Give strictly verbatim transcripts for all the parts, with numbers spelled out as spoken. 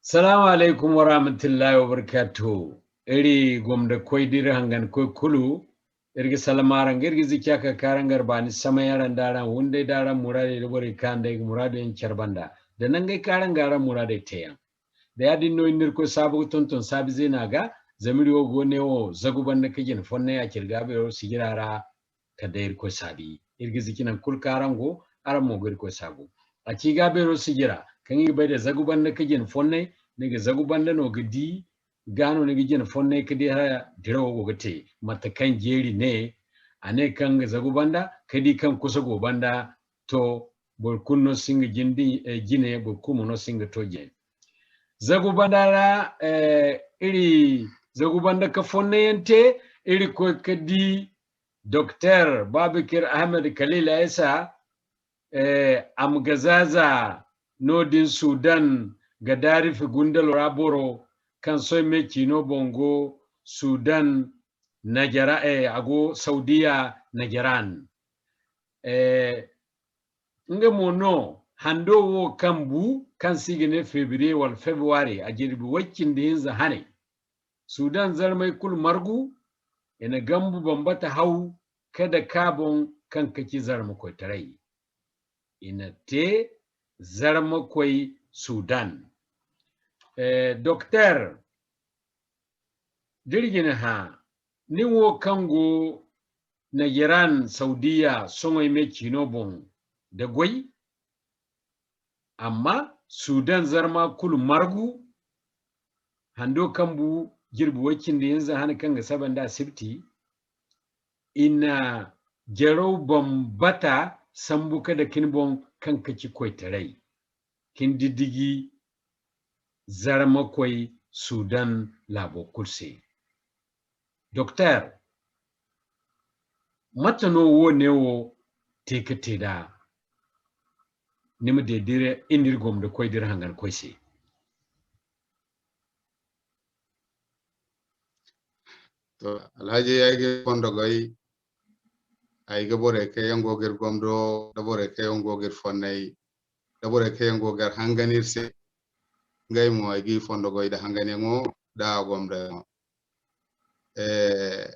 Salaamu alaykum warahmatullahi wabarakatuhu. Iri gomda koy da iri hangan koy kulu, iri ga salama araŋ ga, iri ga zici a ka ka araŋ ga, araŋ baani samay, araŋ da araŋ wunday da araŋ muraadey da borey kaŋ day ga muraado yaŋ care banda, da nangey kaŋ araŋ ga araŋ muraadey te yaŋ. Da yaadin no iri na Irkoy saabu ga tonton saabi zeena ga, zama iri wo go ne wo zagu banda ka jina fonnay a cire gaabeero sijira ra, kala day Irkoy saabi. Iri ga zici nangu kulu kaŋ araŋ go, araŋ mo ga Irkoy saabu. A ci gaabeero sijira, kaŋ i ga bay da zagu banda ka jina fonnay, ni ga zagu banda no ga di, gaa no ni ga jina fonnay ka di haya dirawo go ga te. Mate kaŋ jeeri ne, a ne kaŋ ga zagu banda, ka di kaŋ kusa go banda, to, boro kulu no si nga jin di, eh, jine, boro kulu mo no si nga to jine. Zagu banda ra, eh, iri zagu banda ka fonnayaŋ te, iri koy ka di Doktor Babakir Ahmed Khalil Aisa, eh, a ma ga zaza noodin Sudan, Gadarifi gundalo ra boro, kaŋ sohõ me ciino boŋ go Sudan, Najara-, eh, a go Saudiya, Najaran. Eh, nga mo no hando wo kaŋ bu, kaŋ se i ga ne février wala février, a jirbi way cindi hinza hane. Sudan zarmey kulu margu, i na gambu bambata haw ka dake a boŋ, kaŋ ka ci zarma koytaray. I na te zarma koy Sudan. Eh, Doktor, da iri ga ni hã, nin wo kaŋ go Najiran, Saudiya, soŋay me ciino boŋ da goy, amma Sudan zarma kulu margu, hando kaŋ bu jirbi way cindi hinza hane kaŋ ga saba nda asibti, i na jaraw bambata sambu ka dake ni boŋ, kaŋ ka ci koytaray, ka ni diddiji zarma koy Sudan laabo kulu se. Doktor, mate no wo-ne wo te ka te nd'a? Ni ma deedire iri nda iri gomda koy da iri hangan koy se. To, Alhaji, ay ga iri fondo goy, ay ga borey kaŋ yaŋ go ga iri gomdo, da borey kaŋ yaŋ go ga iri fonnay, da borey kaŋ yaŋ go ga iri hangan iri se, ngey mo ay ga iri fondo goy da hanganyaŋo da gomdayaŋo. Eh,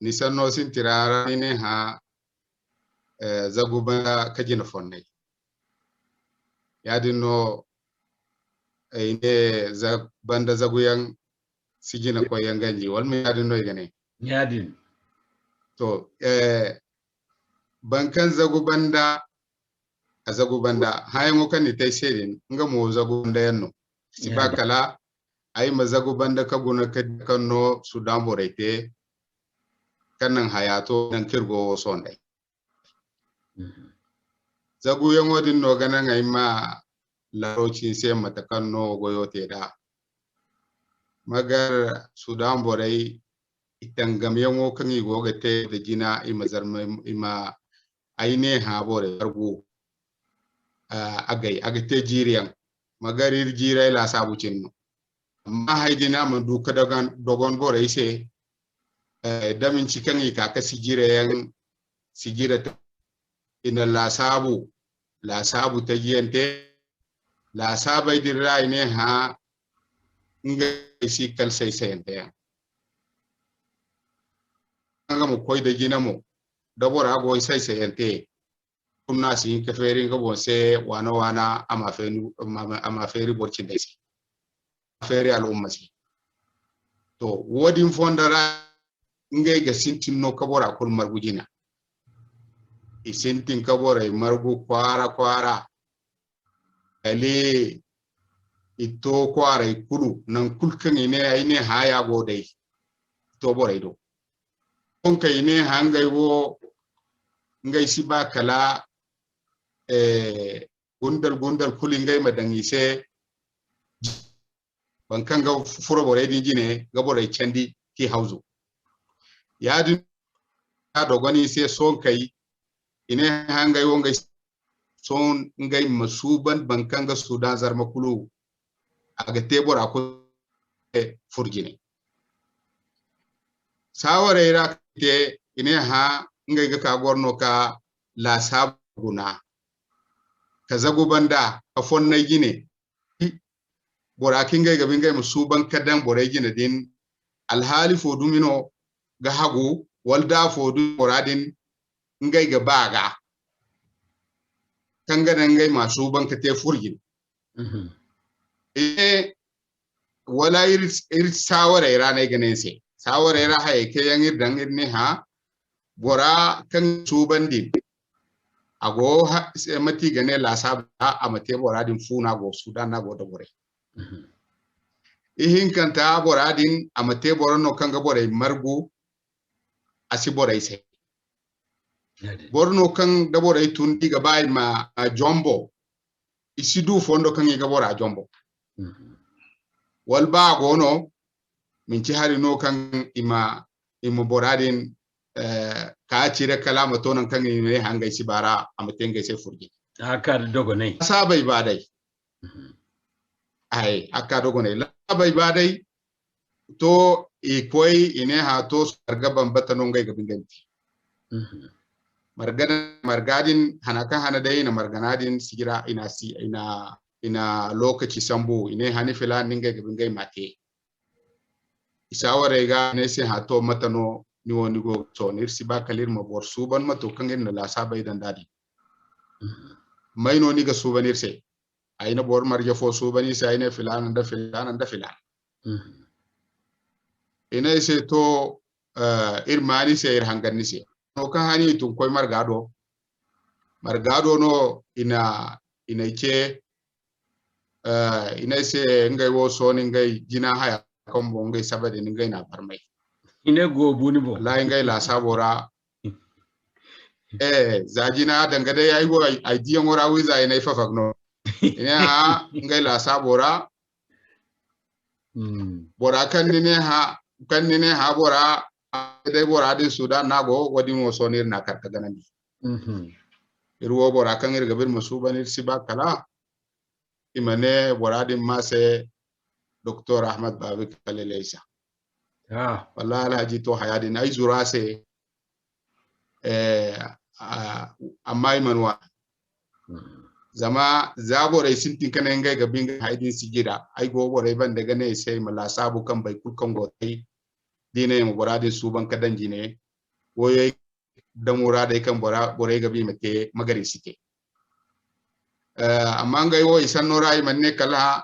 ni sanno sintina ra ni ne hã, eh, zagu banda ka jina fonnay. Yaadin no, eh, i ne za-, banda zaguyaŋ si jina koyyaŋ ganji, wala mo yaadin no i ga ne? Yaadin. To, eh, boro kaŋ zagu banda, a zagu banda. Hããyaŋo kaŋ ni te ay se din, nga mo zagu banda yaŋ no. Si ba kala ay ma zagu banda ka guna ka di kaŋ no Sudan borey te, kaŋ naŋ haya to, naŋ kaŋ iri go wo sohõ day. Mhm. Zaguyaŋo din no ga naŋ ay ma laaro ci ni se mate kaŋ no goyo te nd'a. Magar Sudan borey, i tangamyaŋo kaŋ i go ga te nda jina, i ma zarma, i ma ay ne hã borey margu, ah, agay, a ga te jiiriyaŋ. Magar iri jiiray laasaabu cine no. Amma hay din a mana du ka dogon, dogon borey se, eh, da manci kaŋ i ka, ka sijirayaŋ, sijira te, i na laasaabu, laasaabu tajiyaŋ te, laasaabey din ra i ne hã, ngey si kala say-sayante yaŋ. Nga ma koy da jina mo, da bora go say-sayante, kulu no a si hin ka feeri nga boŋ se, waana-waana, a ma feeri, a ma, a ma feeri boro cindey se. A feeri al'umma se. To, wo-din fonda ra, ngey ga sintin no ka bora kulu margu jina. I sintin ka borey margu kwaara-kwaara. Kala i to kwaaray kulu, naŋ kulu kaŋ i ne, ay ne haya go day, i to borey do. Sohõ kaŋ i ne hangey wo, ngey si ba kala, eh, gundal, gundal kulu ngey ma daŋ i se. Boro kaŋ ga furo borey din jine, ga borey candi k'i hawzu. Yaadin a dogon i se sohõ kay, i ne hangey wo ngey sohõ ngey ma suuban boro kaŋ ga Sudan zarma kulu, a ga te bora kulu furo jine. Saawarey ra kaŋ i te, i ne hã, ngey ga ka goro no ka laasaabu guna, ka zagu banda, ka fonnay jine. bora kaŋ ngey ga ba ngey ma suuban ka daŋ borey jine din, alhaali fo dumi no ga hagu, wala da fo dumi bora din ngey ga ba ga, kaŋ ga naŋ ngey ma suuban ka te furjin. Mhm. E, wala iri, iri saawarey ra no ay ga ne ni se. Saawarey ra hayey kaŋ yaŋ iri daŋ iri ne, hã, bora kaŋ suuban din, a go ha-, se mate i ga ne laasaabu ra, a ma te bora din fu no a go Sudan no a go da borey. Mhm. Ihinkanta bora din, a ma te boro no kaŋ ga borey margu, a si borey se. Yaadin. Boro no kaŋ da borey tun, i ga ba i ma, a, jombo, i si du fondo kaŋ i ga bora jombo. Mhm. Wala ba a go no, manci hari no kaŋ i ma, i ma bora din, eh, ka cire kala a ma to nangu kaŋ i ma ne hangey si baara, a ma te ngey se furji. A ka da dogonay. A saabay ba day. Mhm. Ay, a ka dogonay. Laabay ba day, to, i koy, i ne, hã, to, marga bambata no ngey ga ba ngey ma te. Mhm. Marga, marga din, hana kaŋ hana day, i na margana din sijira, i na si, i na, i na lokaci sambu, i ne, hani filaana no ngey ga ba ngey ma te. I saawarey ga ne se, hã, to, mate no ni wo ni go ga sohõ? Iri si ba kala iri ma boro suuban, mato kaŋ iri na laasaabey daŋ nd'a din. Mhm. May no ni ga suuban iri se? Ay na boro marje fo suuban i se, ay ne filaana nda filaana nda filaana. Mhm. I ne ay se, to, eh, iri maan ni se, iri hangan ni se. No kaŋ hã i tun koy marga do. Marga do no i na, i na ay ce, eh, i ne ay se ngey wo sohõ ngey jina haya kaŋ boŋ ngey saba din ngey na barmay. I ne go bu ni boŋ. Wallahi ngey laasaabo ra. Eh, za jina danga day ay go ay, ay diyaŋo ra wiiza i na ay fafak no. I ne, hã, ngey laasaabo ra. Hmm. Bora kaŋ ni ne hã, kaŋ ni ne hã bora, day bora din Sudan no a go, wo-din wo sohõ no iri na kar ka ganandi. Mhm. Iri wo bora kaŋ iri ga ba iri ma suuban, iri si ba kala i ma ne bora din ma se Doktor Ahmad Babi Kalele Isa. Ah. Wallahi Alhaji, to, haya din ay zuru a se, eh, a, amma i mana wana. Mhm. Zama za borey sintin ka ne ngey ga ba ngey hay din sijira, ay go borey banda ga ne i se i ma laasaabu kaŋ boro kulu kaŋ go tay, da i ne i ma bora din suuban ka daŋ jine, wo yaŋ da muraadey kaŋ bora, borey ga ba i ma te, magari si te. Eh, amma ngey wo i sanno ra i mana ne kala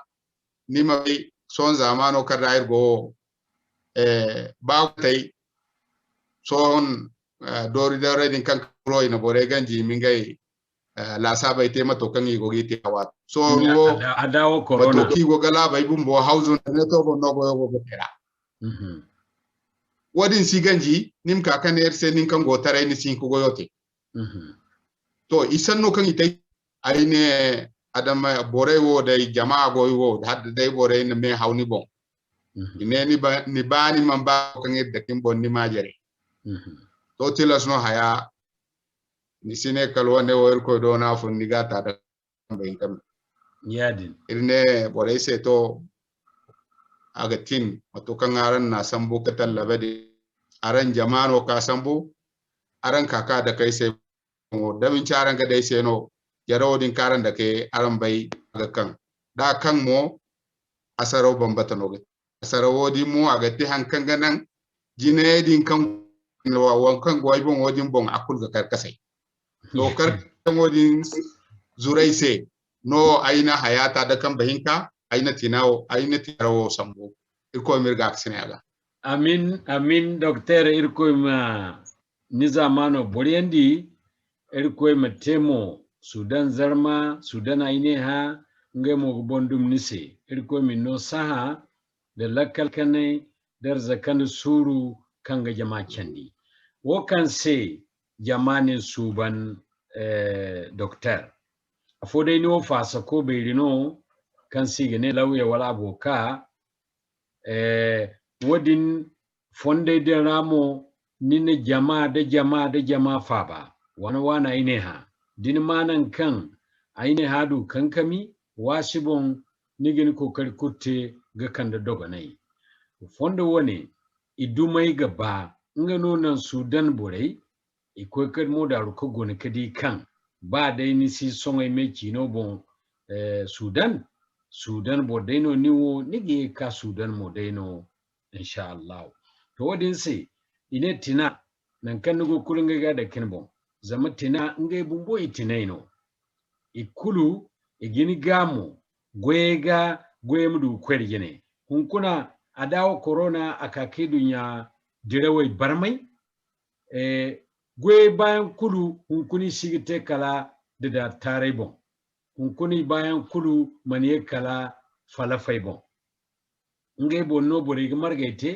ni ma bay sohõ zaamaano kaŋ ra iri go wo, eh, ba go tay, sohõ, eh, doori dawrey din kaŋ kuro i na borey ganji i ma ngey, eh, laasaabey te mato kaŋ i go ga i te a waato. Sohõ wo, a da-, a daawo corona. Mato kaŋ i go ga laabey bumbo hawzu nda ne to boŋ no goyo go ga te ra. Mhm. Wo-din si ganji, ni ma ka ka neera se nin kaŋ go taray ni si hin ka goyo te. Mhm. To, i sanno kaŋ i te, ay ne, adama borey wo day, jama goy wo, hala day borey na me haw ni boŋ. Mhm. I ne ni ba, ni ba ni man ba kaŋ iri dake ni boŋ ni ma jare. Mhm. To, tilas no haya, ni si ne kala wane wo Irkoy do no a fun ni ga ta da kambe hinka me. Yaadin. Iri ne borey se to, a ga tin, wato kaŋ araŋ na sambu ka tallabe din, araŋ jama no ka sambu, araŋ ka ka dake ay se boŋo, da manci araŋ ga day se no, jarawo din kaŋ araŋ dake, araŋ bay a ga kaŋ. Da a kaŋ mo, asaraw bambata no ga te. Sarawo din mo, a ga te haŋ kaŋ ga naŋ jinayey din kaŋ wa-, waŋ kaŋ go ay boŋo din boŋ, a kulu ga karkasay. To, karkasayaŋo din zuray se no ay na haya ta da kambe hinka, ay na tina wo, ay na tina wo sambu. Irkoy ma iri gaakasinay a ga. Amin, amin, Doktor, Irkoy ma ni zaamaano boriyandi, Irkoy ma te mo Sudan zarma, Sudan ay ne hã, ngey mo ga boŋ dumi ni se. Irkoy ma ni no sahã nda lakkal kanay, darza kande suuru kaŋ ga jama candi. Wo kaŋ se jama nin suuban, eh, Doktor. Afo day ni wo faasako beeri no, kaŋ se i ga ne lawya wala aboka, Eh, wo-din fondey din ra mo, ni na jama da jama da jama faaba. Waana-waana ay ne hã. Da ni maa naŋ kaŋ ay ne hã du kankami, waasi boŋ, ni ga ni kookari kulu te ga kande dogonay. Fondo wane, i dumey ga ba, nga no naŋ Sudan borey, i koy ka mo daaru ka guna ka di kaŋ ba day ni si soŋay me ciino boŋ, eh, Sudan, Sudan boro day no ni wo, ni ga ye ga ka Sudan mo day no, insha Allahu. To, wo-din se, i ne tina, nangu kaŋ ni go kulu ngey ga a daŋ cin boŋ. Zama tina, ngey bumbo i tinay no. I kulu, i ga ni ga mo, goyey ga, goyey ma du ga koy nda jine. Hunkuna, a da wo korona, a ka ka i duɲɲa dirawey barmay. Eh, goyey baayaŋ kulu, hunkuna i si ga te kala da daataaray boŋ. Hunkuna i baayaŋ kulu mana ye kala falafay boŋ. Ngey boŋ no borey ga margey te,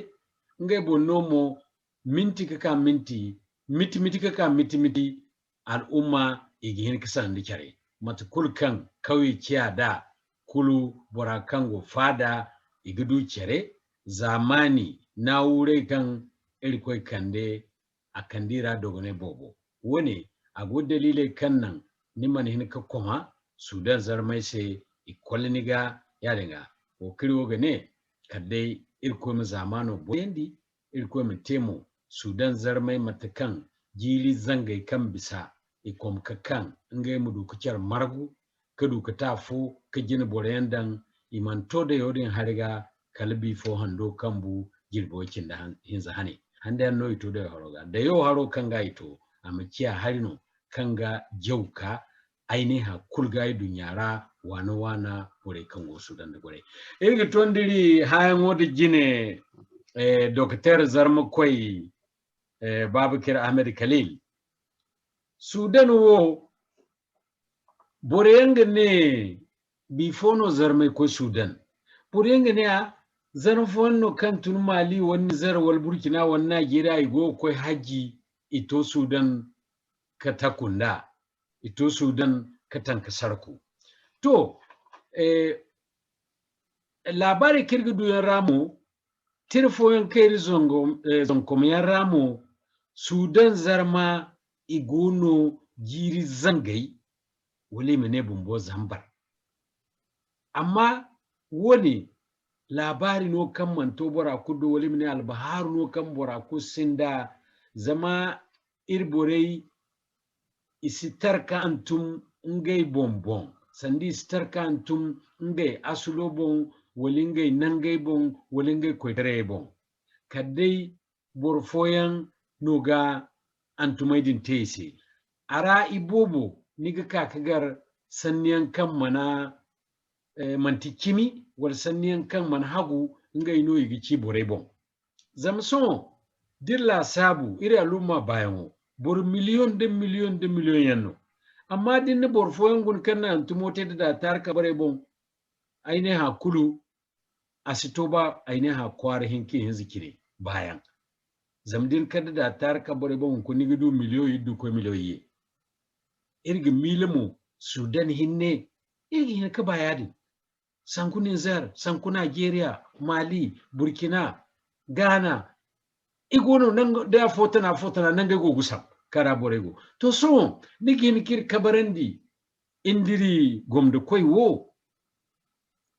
ngey boŋ no mo minti ga ka minti, miti-miti ga ka miti-miti, al'umma i ga hin ga sanda care. Mate kulu kaŋ kawye ciya da kulu, bora kaŋ go faada, i ga du care. Zaamaani naawuray kaŋ Irkoy kande, a kande i ra dogonay boobo. Wo-ne, a go daliiley kaŋ naŋ ni mana hin ga koma Sudan zarmey se, i kolla ni ga. Ya-din ga, wo kaŋ iri wo ga ne, kala day Irkoy ma zaamaano boyandi, Irkoy ma te mo, Sudan zarmey mate kaŋ jiiri zangey kaŋ bisa, i kom ga kaŋ ngey ma du ga care margu, ga du ga te afo, ga jine boroyaŋ daŋ, i mana to dayo din hari ga, kala bifo hando kambu jirbi way cindi han-, hinza hane. Hande yaŋ no i to dayo haro ga. Dayo haro kaŋ ga i to, a ma ciya hari no, kaŋ ga jaw ka ay ne hã kulu ga ay duɲɲa ra, waana-waana borey kaŋ go Sudan nda borey. Iri ga tond'iri hããyaŋo nda jine, eh, Doktor Zarmakoy, eh, Babakir Ahmed Khalil. Sudan wo, boroyaŋ ga ne, bifo no Zarmey koy Sudan? Boroyaŋ ga ne, a, Zarma fooyaŋ no kaŋ tun Mali wala Nizer wala Burkina wala Najeriya, i go ga koy hajji, i to Sudan ka taku nda. I to Sudan ka taŋ ka sarku. To, eh, laabaarey kaŋ iri ga du yaŋ ra mo, tira fooyaŋ kaŋ iri zongo, eh, zonkomyaŋ ra mo, Sudan Zarma, i go no jiiri zangay, wala i ma ne bumbo zambar. Amma wo-ne laabaari no kaŋ mana to bora kulu do, wala i ma ne albahaaru no kaŋ bora kulu sinda, zama iri borey, i si tara ka hantum ngey boŋ boŋ, sanda i si tara ka hantum ngey asulo boŋ, wala ngey nangey boŋ, wala ngey koytarayey boŋ. Kala day boro fooyaŋ no ga hantumey din te i se. A ra iboobo, ni ga ka ka gar sanniyaŋ kaŋ mana, eh, manti cimi, wala sanniyaŋ kaŋ mana hagu, ngey no i ga ci borey boŋ. Zama sohõ, da iri laasaabu, iri al'umma baayaŋo, boro miliyon nda miliyon nda miliyon yaŋ no. Amma da ni na boro fooyaŋ guna kaŋ na hantumo te da daataari kabarey boŋ, ay ne hã kulu, a si to ba, ay ne hã kwaara hinka ihinza cine baayaŋ. Zama da ni kande daataari kabarey boŋ, hunkuna ni ga du miliyon iddu koy miliyon iyye. Iri ga miila mo, Sudan hinne, iri ga hin ka ba yaadin. Sanku Nizer, sanku Najeriya, Mali, Burkina, Ghana, i go no nangu, da afo tana, afo tana, nangey go ga sam, kaŋ ra borey go. To, sohõ, ni ga hin ka iri kabarandi, nd'iri gomndakoy wo,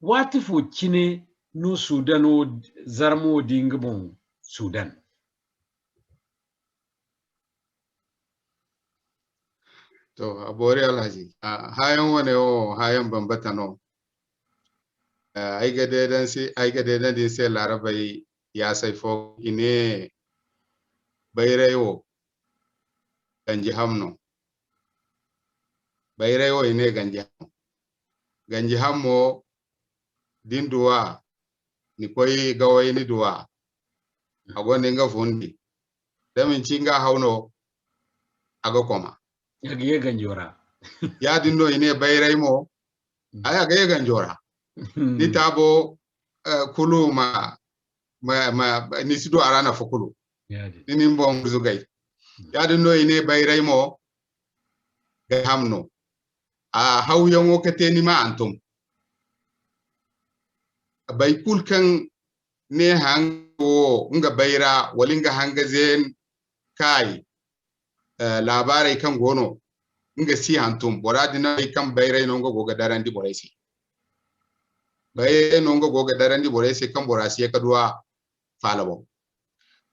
waati fo cine no Sudan wo, Zarma wo di nga boŋ Sudan? To, a boori Alhaji. A, hããyaŋ wane wo, hããyaŋ bambata no. Eh, ay ga deedaŋ se, ay ga deedaŋ din se Laarabey yaasay fo, i ne, bayray wo, ganji ham no. Bayray wo, i ne, ganji ham no. Ganji ham mo, da ni du a, ni koy gaway ni du a, a gonda nga fundi. Da manci nga haw no, a ga koma. A ga ye ganjo ra. Yaadin no i ne bayray mo, mm, ay a ga ye ganjo ra. Mm. Ni taabo, eh, kulu ma, ma, ma, ni si du a ra nafa kulu. Yaadin. Ni, ni boŋ zugay. Mm. Yaadin no i ne bayray mo, ga ham no. A hawyaŋo ka te ni ma hantum. Bay kulu kaŋ ne hanga wo nga bayra, wala nga hanga zeen kaay, eh, laabaarey kaŋ go no, nga si hantum. Bora din no ay kaŋ bayray no nga go ga darandi borey se. Bayray no nga go ga darandi borey se kaŋ bora si ye ka du a faala boŋ.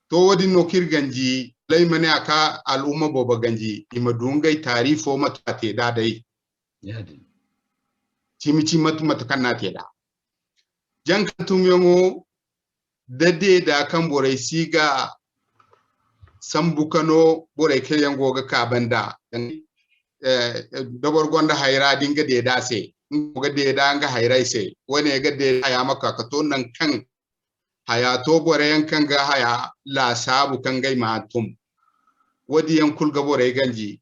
To, wo-din no kaŋ iri ganji, wala ay ma ne a ka al'umma boobo ganji, i ma du ngey taarifo ma to a te da day. Yaadin. Cimi-cimi mate, mate kaŋ no a te nd'a. Jankantumyaŋo da deeda kaŋ borey si ga sambu ka no borey kaŋ yaŋ go ga ka banda. Eh, da boro gonda hayra din ga deeda se, nga go ga deeda nga hayray se, wane ga deeda haya ma ka, ka to nangu kaŋ haya to, borey yaŋ kaŋ ga haya laasaabu kaŋ ngey ma hantum. Woodin yaŋ kulu ga borey ganji,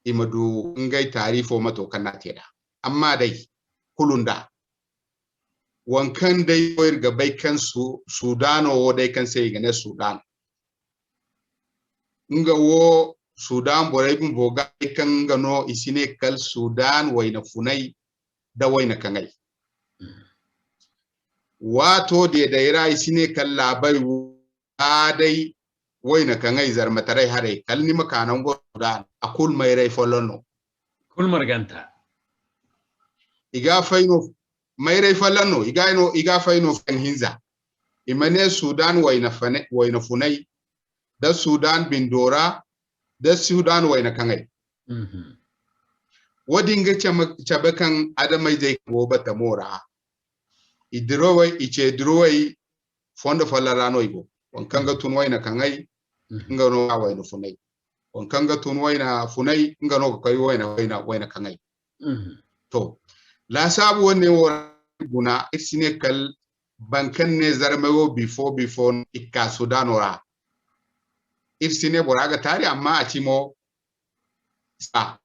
i ma du ngey taarifo mato kaŋ no a te nd'a. Amma day, kulu nda waŋ kaŋ day wo iri ga bay kaŋ Su-, Sudano wo day kaŋ se i ga ne Sudan. Nga wo Sudan borey bumbo ga bay kaŋ nga no i si ne kala Sudan wayna funay da wayna kaŋay. Waato deeday ra i si ne kala laabari wo, a day wayna kaŋay zarmataray haray, kala ni ma ka nango Sudan, a kulu mayray folloŋ no. Kulu marganta. I ga fay no, mayray folloŋ no, i ga no, i ga fay no fayan hinza. I ma ne Sudan wayna fane-, wayna funay, da Sudan bindo ra, da Sudan wayna kaŋay. Mhm. Woodin ga cama-, cabe kaŋ adamayzey go batamo ra. I dirowey, i ce dirowey fondo folloŋ ra no i go. Waŋ kaŋ ga tun wayna kaŋay, mhm, nga no ga wayna funay. Waŋ kaŋ ga tun wayna funay, nga no ga koy wayna, wayna, wayna kaŋay. Mhm. To, laasaabu wane wo ra guna, iri si ne kala baŋ kaŋ ne zarmay wo bifo, bifo no i ka Sudano ra. Iri si ne bora ga taari, amma a cimo sa.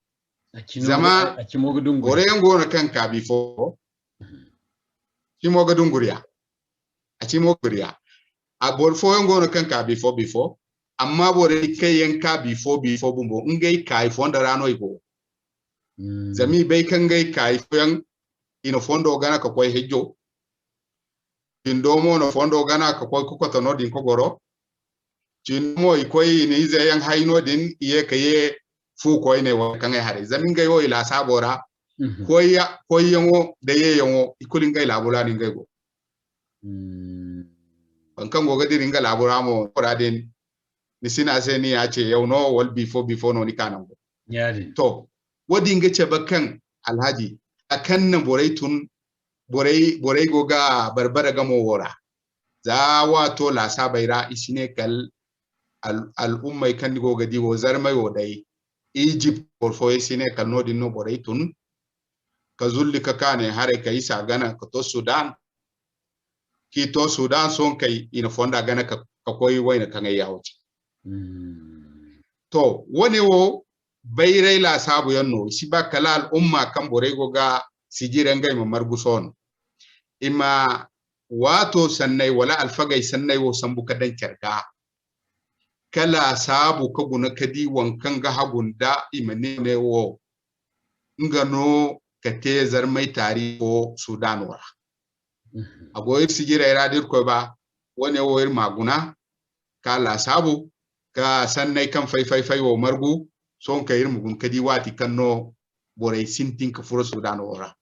A cimo ga, zama a cimo ga dunguri. Boro yaŋ go no kaŋ ka bifo. Mhm. Cimo ga dunguriya. A cimo ga dunguriya. A boro fooyaŋ go no kaŋ ka bifo, bifo. Amma borey kaŋ yaŋ ka bifo, bifo bumbo, ngey kaayi fondo ra no i go. Mm. Zama i bay kaŋ ngey kaayi fooyaŋ, i na fondo gana ka koy hijjo. Bindo mo na fondo gana ka koy ka koto noodin ka goro. Cindi mo i koy i na ize yaŋ hay noodin, i ye ka ye fu koyne wo kaŋ ay haray. Zama ngey wo i laasaabo ra, mhm, koyya-, koyyaŋo da yeyaŋo, i kulu ngey laabo ra no ngey go. Mm. Baŋ kaŋ go ga dira nga laabo ra mo, bora din, ni si ne a se ni ya ce yaw no, wala bifo, bifo no ni ka nango. Yaadin. To, woodin ga cabe kaŋ, Alhaji, a kaŋ na borey tun, borey, borey go ga barbara gamo wo ra. Za waato laasaabey ra, i si ne kala al-, al'ummey kaŋ ni go ga di wo, zarmey wo day, Egypt boro fooyaŋ si ne kala noodin no borey tun, ka zulli ka kaanay haray ka isa gana ka to Sudan, k'i to Sudan sohõ kay i na fonda gana ka, ka koy wayna kaŋay yaawo ce. Mm. To, wane wo bayray laasaabu yaŋ no, i si ba kala al'umma kaŋ borey go ga sijira ngey ma margu sohõ. I ma waato sanney wala alfagey sanney wo sambu ka daŋ care ga. Kala a saabu ka guna ka di waŋ kaŋ ga hagu nda i ma ne, ne wo, nga no ka te zarmay taari fo Sudano ra. Mhm. A go iri sijirey ra da Irkoy ba, wane wo iri ma guna ka laasaabu ka sanney kaŋ fay, fay, fay wo margu, sohõ kaŋ iri ma guna ka di waati kaŋ no borey sintin ka furo Sudano ra.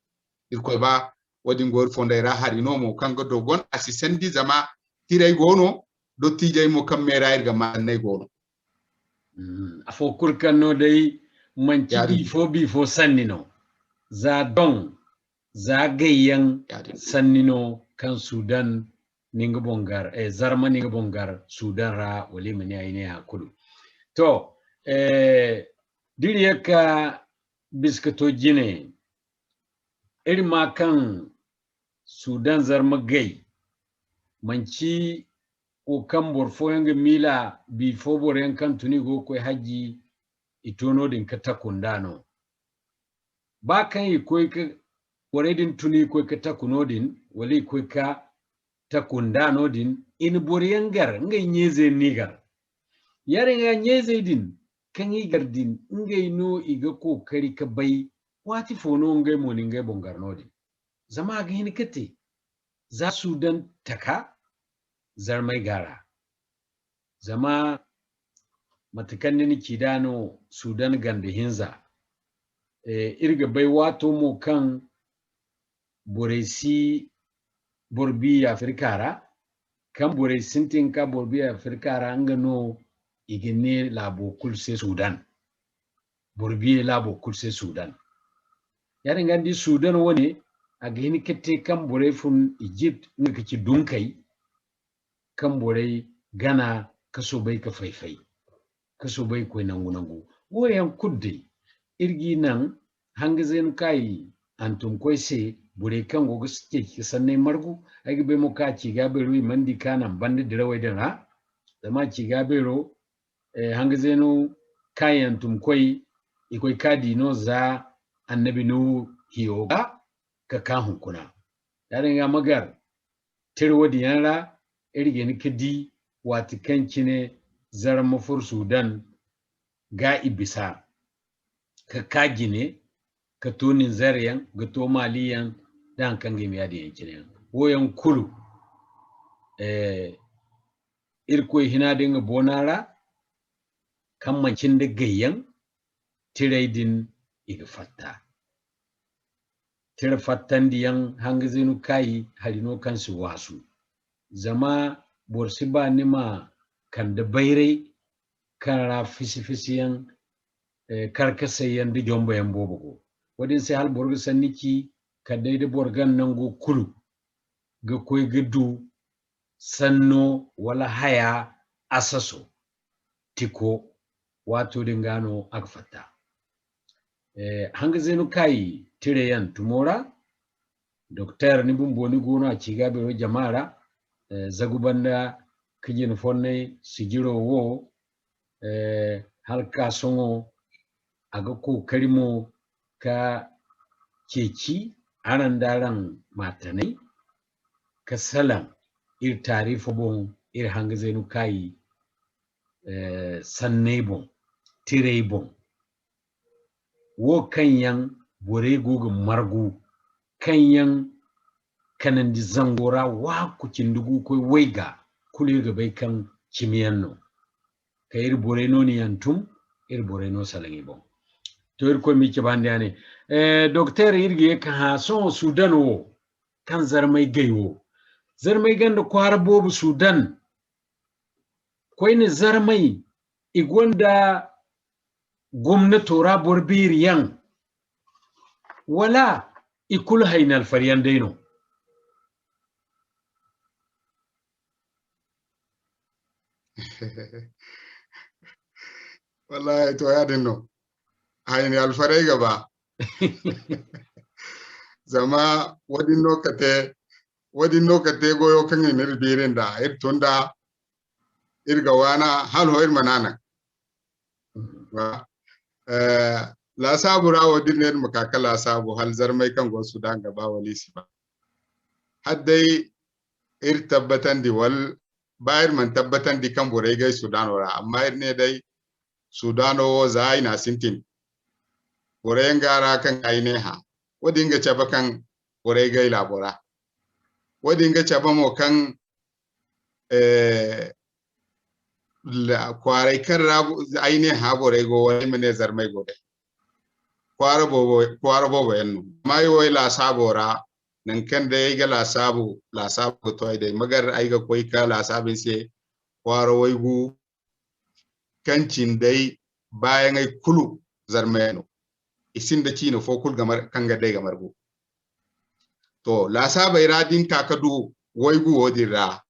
Irkoy ba, woodin go iri fondey ra hari no mo kaŋ ga dogon, a si sandi zama tirey go no, dottijey mo kaŋ me ra iri ga maa sanney go no. Mm, afo kulu kaŋ no day manci bifo, bifo sanni no. Za doŋ, za gayyaŋ sanni no kaŋ Sudan ni nga boŋ gar, eh, Zarma ni nga boŋ gar Sudan ra, wala i ma ne ay ne ha kulu. To, eh, d'iri ye ka bisa ka to jine, iri ma kaŋ Sudan Zarma gay, manci wo kaŋ boro fooyaŋ ga miila bifo boroyaŋ kaŋ tun i go ga koy hajji, i to noodin ka taku nd'a no. Ba kaŋ i koy ka, borey din tun i koy ka taku noodin, wala i koy ka taku nd'a noodin, i na boroyaŋ gar, ngey ɲa-izey no i gar. Yaadin ga ɲa-izey din, kaŋ i gar din, ngey no i ga kookari ka bay, waati fo no ngey mo na ngey boŋ gar noodin. Zama a ga hin ka te, za Sudan taka, Zarmay ga ra. Zama mate kaŋ ni na ci nd'a no Sudan ganda hinza, eh, iri ga bay waato mo kaŋ borey si boro bi Afirka ra, kaŋ borey sintin ka boro bi Afirka ra, nga no i ga ne laabo kulu se Sudan. Boro biyey laabo kulu se Sudan. Yaadin ga ni di Sudan wane, a ga hin ka te kaŋ borey fun Egypt, nga ga ci dunkey, kaŋ borey gana ka soobay ka fay-fay, ka soobay ka koy nangu-nangu. Wo yaŋ kulu day, iri g'i naŋ hanga zeenu kaŋ i hantumkoy se, borey kaŋ go ga ceeci ka sanney margu. Ay ga bay mo kaŋ a ci ga beero i mana di ka naŋ banda dirawey din ra. Zama a ci ga beero, eh, hanga zeenu kaŋ i hantumkoy, i koy ka di no za annabi Nuhu hiyo ga ka ka hunkuna. Yaadin ga ma gar, tira woodin yaŋ ra, iri ga hin ka di waati kaŋ cine Zarma furo Sudan ga i bisa, ka ka jine, ka to Nizer yaŋ, ga to Mali yaŋ, da haŋ kaŋ ga hima yaadin yaŋ cine yaŋ. Wo yaŋ kulu, eh, Irkoy hina din ga boona ra, kaŋ manci nda gayyaŋ, tirey din i ga fatta. Tira fattandiyaŋ hanga zeenu kaayi hari no kaŋ si waasu. Zama boro si ba ni ma kande bayray kaŋ ra fisi-fisiyaŋ, eh, karkasayyaŋ da jomboyaŋ boobo go. Woodin se hala boro ga sanni ci kala day da boro gana nango kulu ga koy ga du sanno wala haya asaso tiko, waato din ga no a ga fatta. Eh, hanga zeenu kaayi tirayaŋ tumo ra, Doktor, ni bumbo ni go no a ci ga beero jama ra, eh, zagu banda ka jine fonnay sijiro wo, eh, hala ka sohõ a ga kookari mo ka ceeci araŋ da araŋ maatanay ka salaŋ iri taarifo boŋ, iri hanga zeenu kaayi, eh, sanney boŋ, tirey boŋ. Wo kaŋ yaŋ borey go ga margu, kaŋ yaŋ kanandi zango ra waaku cindi gu koy way ga, kulu iri ga bay kaŋ cimiyaŋ no. Ka iri borey no ni yantum, iri borey no salaŋ i boŋ. To, Irkoy m'i cabandi a ne. Eh, Doktor, iri ga ye ka hã sohõ Sudan wo, kaŋ Zarmay gay wo. Zarmay ganda kwaara boobo Sudan, koyne Zarmay, i gonda gomnato ra boro beeri yaŋ, wala i kulu hayni alfari yaŋ day no? Wallahi, to, yaadin no. Hayni alfaray ga ba. Zama woodin no ka te, woodin no ka te goyo kaŋ i n'iri biiri nda, iri tun da, iri ga waana, hala hõ iri mana naŋ. Wa, eh, laasaabu ra wo, da iri ne iri ma ka ka laasaabu, hala Zarmay kaŋ go Sudan ga ba wala i si ba. Hala day iri tabbatandi, wala ba iri mana tabbatandi kaŋ borey gay Sudano ra, amma iri ne day Sudano wo za ay na sintin. Borey yaŋ ga ra kaŋ ay ne hã. Woodin ga cabe kaŋ borey gay laabo ra. Woodin ga cabe mo kaŋ, eh, la-, kwaaray kaŋ ra ay ne hã borey go, wala ay ma ne Zarmay go day. Kwaara boobo, kwaara boobo yaŋ no. Amma ay wo ay laasaabo ra, nangu kaŋ day ay ga laasaabu, laasaabu ga to ay day. Ma gar ay ga koy ka laasaabu ni se kwaara waygu kaŋ cindey baayaŋey kulu Zarmay no. I sinda ciine fo kulu ga mar-, kaŋ ga day ga margu. To, laasaabey ra da ni ka ka du waygu wo din ra,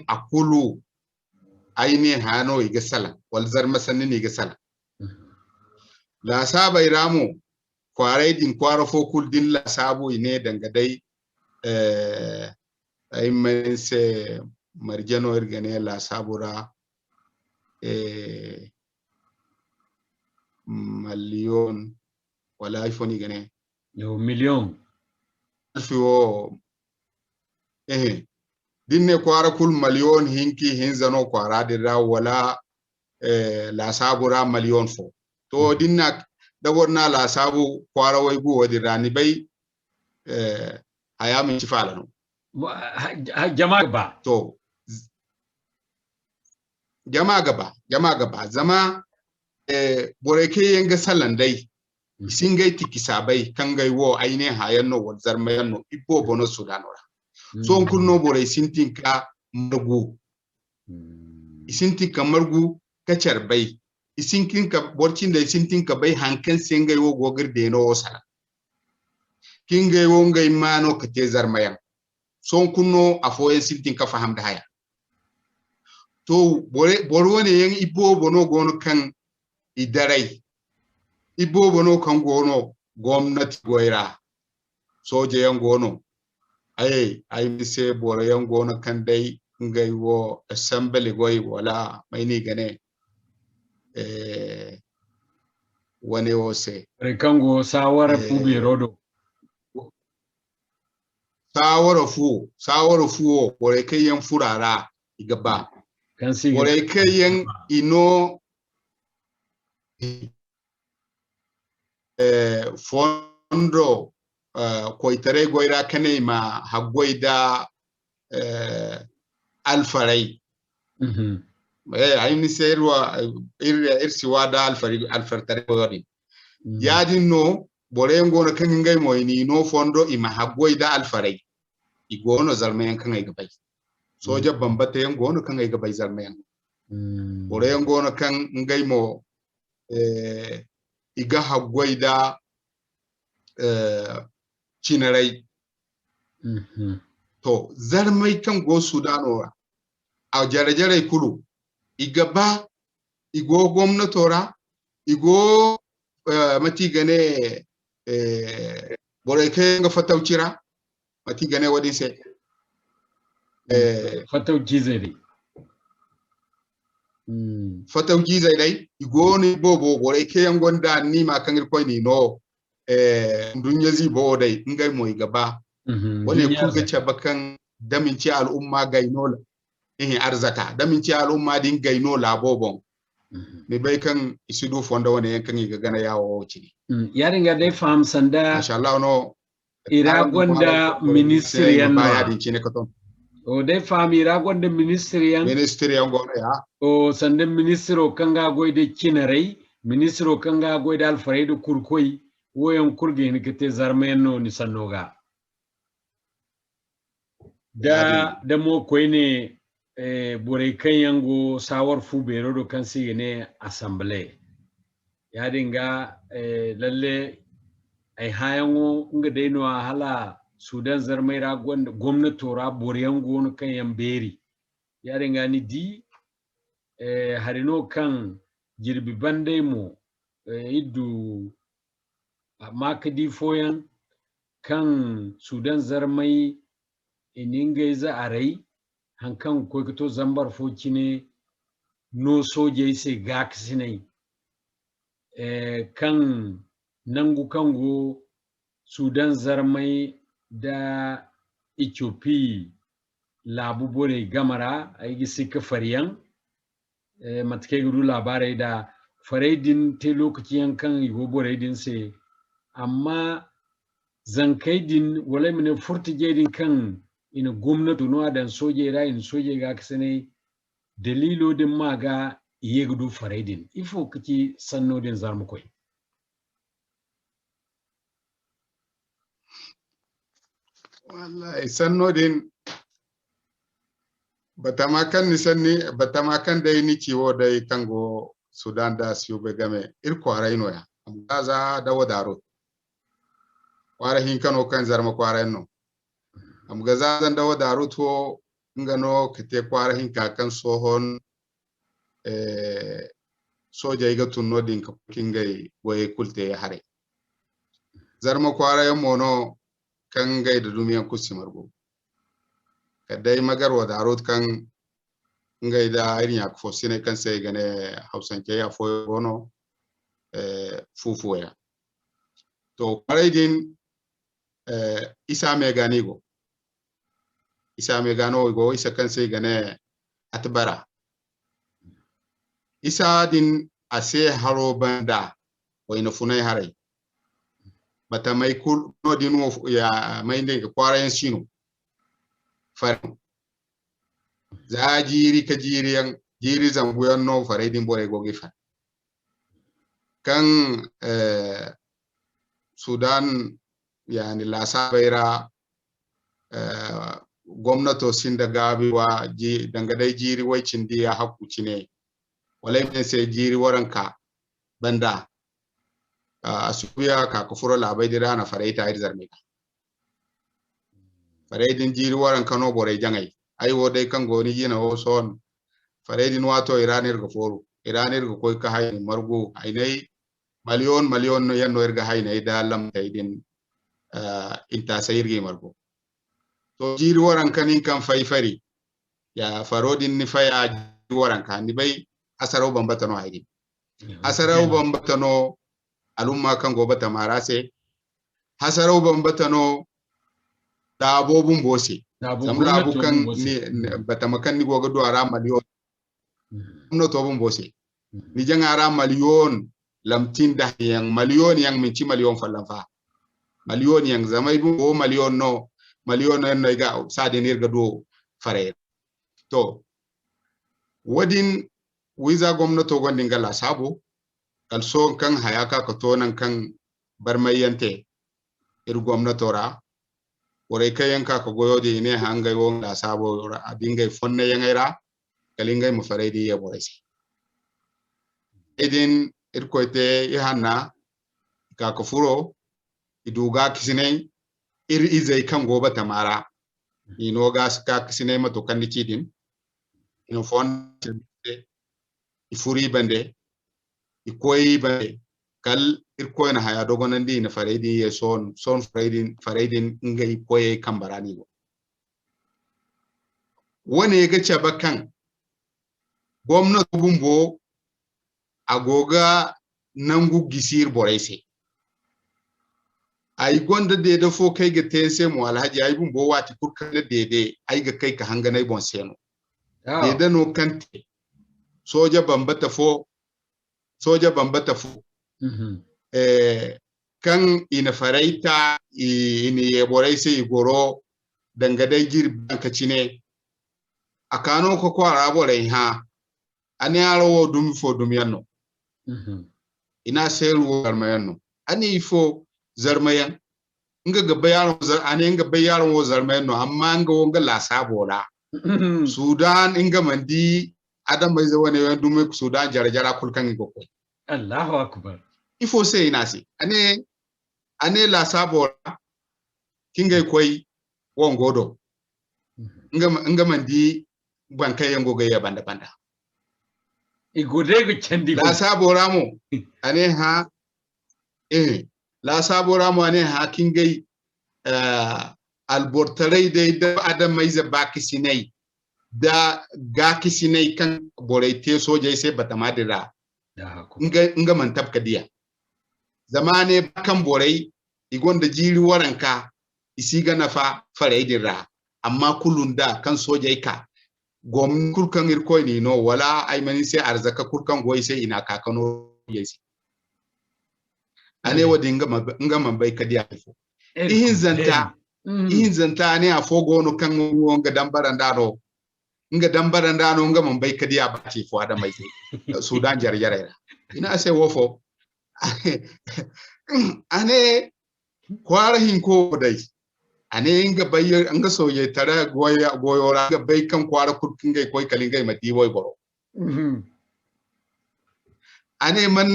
a kulu ay ne hã no i ga salaŋ, wala Zarma sanni no i ga salaŋ. Laasaabey ra mo, kwaaray din, kwaara fo kulu din laasaabu i ne danga day, eh, ay ma ne ni se marje no iri ga ne laasaabu ra, eh, maliyon, wala ifo no i ga ne? Yo, miliyon. Alfi wo, ehe. Da ni ne kwaara kulu maliyon hinka hinza no kwaara din ra, wala, eh, laasaabu ra maliyon fo. To, da ni na, da boro na laasaabu kwaara waygu wo din ra, ni bay, eh, haya manci faala no. Mo-, ha, ha, jama ga ba. To, z-, jama ga ba, jama ga ba. Zama, eh, borey kaŋ yaŋ ga salaŋ day, i si ngey tikisa bay, kaŋ ngey wo ay ne hã yaŋ no, wala Zarma yaŋ no, i boobo no Sudano ra. Sohõ kulu no borey sintin ka margu. I sintin ka margu ka care bay. I sintin ka, boro cindey sintin ka bay haŋ kaŋ se ngey wo go ga iri deeno wo salaŋ. kaŋ ngey wo ngey ma no ka te zarmayaŋ. Sohõ kulu no afooyaŋ sintin ka faham nda haya. To, boro, boro wane yaŋ iboobo no go no kaŋ i daray. Iboobo no kaŋ go no gomnati goy ra. Sooje yaŋ go no. Ay, ay ma se boro yaŋ go no kaŋ day ngey wo assembly goy wala may no i ga ne, eh, wane wo se. Borey kaŋ go saawara fu beero do. Saawara fuwo, saawara fuwo, borey kaŋ yaŋ furo a ra, i ga ba. Borey kaŋ yaŋ i no, eh, fondo, eh, koytaray goy ra ka ne i ma haggoy da, eh, alfaray. Eh, ay ni se iri wa, iri, iri si wa da alfari, alfartaray goyo din. Yaadin no, boro yaŋ go no kaŋ ngey mo i n'i no fondo i ma haggoy da alfaray. I go no zarma yaŋ kaŋ ay ga bay. Sooja bambata yaŋ go no kaŋ ay ga bay zarma yaŋ. Boro yaŋ go no kaŋ ngey mo, eh, i ga haggoy da, eh, cinaray. To, zarmey kaŋ go Sudano ra, a jare-jarey kulu, i ga ba, i go gomnato ra, i go, eh, mate i ga ne, eh, borey kaŋ yaŋ ga fatawci ra, mate i ga ne wo-din se. Eh, fatawcizey day. Fatawcizey day, i go no iboobo, borey kaŋ yaŋ gonda anniima kaŋ Irkoy n'i no, eh, nduɲɲa ziibo wo day, ngey mo i ga ba. Wane kulu ga cabe kaŋ da manci al'umma gay no la-, ihi, arzaka, da manci al'umma din gay no laabo boŋ. Ni bay kaŋ i si du fondo wane yaŋ kaŋ i ga gana yaawo wo cine. Yaadin ga day faham sanda. Masha Allah no. I ra gonda ministir yaŋ no. O day faham i ra gonda ministir yaŋ. Ministir yaŋ go no ya. O sanda ministiro kaŋ ga goy da cinaray, ministiro kaŋ ga goy da alfaray da kurkoy, wo yaŋ kulu ga hin ga te zarma yaŋ no ni sanno ga. Da, da mo koyne, eh, borey kaŋ yaŋ go saawar fu beero do kaŋ se i ga ne assemblée. Yaadin ga, eh, lalle ay hãyaŋo nga day no-ya hala Sudan zarmey ra gonda, gomnato ra boro yaŋ go no kaŋ yaŋ beeri. Yaadin ga ni di, eh, hari no kaŋ jirbi bandey mo, eh, iri du, amma ka di fooyaŋ kaŋ Sudan zarmey i na ngey za aray, haŋ kaŋ ga koy ga to zambar fo cine no soojey se gaakasinay, eh, kaŋ nangu kaŋ go Sudan zarmey da Ethiopie laabu borey game ra, ay ga si ka fariyaŋ, eh, mate kaŋ ay ga du laabaarey da farey din te lokaci yaŋ kaŋ i go borey din se. Amma zankey din, wala ay ma ne furtijey din kaŋ i na gomnato no a daŋ soojey ra, i na soojey gaakasinay, daliilo din ma ga i ye ga du farey din. Ifo ka ci sanno din zarmakoy? Wallahi, sanno din, batama kaŋ ni sanni, batama kaŋ day ni ci wo day kaŋ go Sudan da Siyube game, iri kwaaray no-ya. Amma za da wadaaro. Kwaara hinka no kaŋ zarma kwaara yaŋ no. Amma ga za da wadaaro to, nga no ka te kwaara hinka kaŋ sohon, eh, soojey ga tun no-din ka furo ka ngey goyey kulu te haray. Zarma kwaara yaŋ mo no kaŋ ngey da dumiyaŋ kulu si margu. Kala day Magar wadaaro kaŋ ngey da iri ɲaaka fo sinay kaŋ se i ga ne Hawsancey afooyaŋ go no, eh, fufuya. To, kwaarey din, eh, isa me ga no i go. Isa me ga no i go, isa kaŋ se i ga ne Atbara. Isa din a se haro banda, wayna funay haray. Batamey kulu no-din wo, ya, may ne ga kwaara yaŋ sino. Fari. Za jiiri ka jiiri yaŋ, jiiri zambu yaŋ no farey din borey go ga i fari. Kaŋ, eh, Sudan, yaani, laasaabey ra, eh, gomnato sinda gaabi wa, ji-, danga day jiiri way cindi ya hakku cine, wala ay ma ne se jiiri waranka banda, ah, a suuya ka, ka furo laabey din ra, a na farey ta iri zarmey ga. Farey din jiiri waranka no borey jaŋay. Ay wo day kaŋ go ni jina wo sohõ. Farey din waato i ra no iri ga fooru. I ra no iri ga koy ka haynay margu. Haynay maliyon maliyon no yaŋ no iri ga haynay da lamtey din, ah, intaasay iri ga i margu. To, jiiri waranka nin kaŋ fay fari. Ya faro din ni faya jiiri waranka. Ni bay hasaraw bambata no hay din. Hasaraw bambata no al'umma kaŋ go batama ra se. Hasaraw bambata no laabo bumbo se. Zama laabu kaŋ ni, batama kaŋ ni go ga du a ra maliyon. Gomnato bumbo se. Ni jaŋa ra maliyon lamtin da hayaŋ, maliyon yaŋ, manci maliyon folloŋ fa. Maliyon yaŋ, zama ay bumbo maliyon no, maliyon no yaŋ no ay ga, saadin iri ga du farey. To, wo-din wiiza gomnato gonda nga laasaabu, kala sohõ kaŋ haya ka, ka to naŋ kaŋ barmay yaŋ te iri gomnato ra. Borey kaŋ yaŋ ka, ka goyo din, i ne hã ngey wo nga laasaabo ra, a di ngey fonnay yaŋey ra, kala ngey ma farey din ye borey se. Farey din, Irkoy te i hanna, i ka, ka furo, i du gaakasinay, iri izey kaŋ go batama ra. I no gaakasinay mato kaŋ ni ci din. I na fonda se, i furo i bande, i koy i bande, kala Irkoy na haya dogonandi, i na farey din ye sohõ, sohõ farey din, farey din ngey koyey kambe ra no i go. Wo-ne ga cabe kaŋ gomnato bumbo, a go ga nangu gisi iri borey se. Ay gonda deede fo kaŋ ay ga te ni se mo, Alhaji, ay bumbo, waati kulu kaŋ ay na deede, ay ga kay ka hangan ay boŋ se no. Deede no kaŋ te sooja bambata fo, sooja bambata fo, eh, kaŋ i na farey ta, i, i na ye borey se, i goro danga day jirbi yaŋ ka cine. A ka no ka kwaara borey hã. A ne, "Araŋ wo dumi fo dumi yaŋ no?" I ne a se, "Iri wo zarma yaŋ no." A ne, "Ifo zarma yaŋ?" Nga ga bay araŋ wo zar-, a ne nga bay araŋ wo zarma yaŋ no, amma nga wo nga laasaabo ra. Sudan, nga mana di adamayze wane yaŋ dumi Sudan jara-jara kulu kaŋ i ga koy. Allahu akbar. Ifo se i ne a se? A ne, a ne laasaabo ra, kaŋ ngey koy wango do. Nga ma, nga mana di baŋ kaŋ yaŋ go ga ye banda-banda. I go day ga candi go. Laasaabo ra mo, a ne, hã, eh, laasaabo ra mo, a ne, hã, kaŋ ngey, eh, albortaray day da adamayze baakasinay, da gaakasinay kaŋ borey te soojey se batama din ra. Nga, nga mana tabu ka diya. Zama a ne, ba kaŋ borey, i gonda jiiri waranka, i si ga nafa farey din ra. Amma kulu nda kaŋ soojey ka, gomni kulu kaŋ Irkoy n'i no, wala ay ma ne ni se arzaka kulu kaŋ go i se, i n'a ka ka no soojey se. A ne, wo-din nga ma, nga mana bay ka diya ifo. Ihinzanta, ihinzanta, a ne, afo go no kaŋ wo nga dambara nd'a no. Nga dambara nd'a no, nga mana bay ka diya ba te fo adamayze Sudan jare-jarey ra. I ne a se, wo fo? A ne, kwaara hinko wo day. A ne, nga bay, nga soojey tara goyo, goyo ra, nga bay kaŋ kwaara kulu kaŋ ngey koy, kala ngey ma di wayboro. A ne, man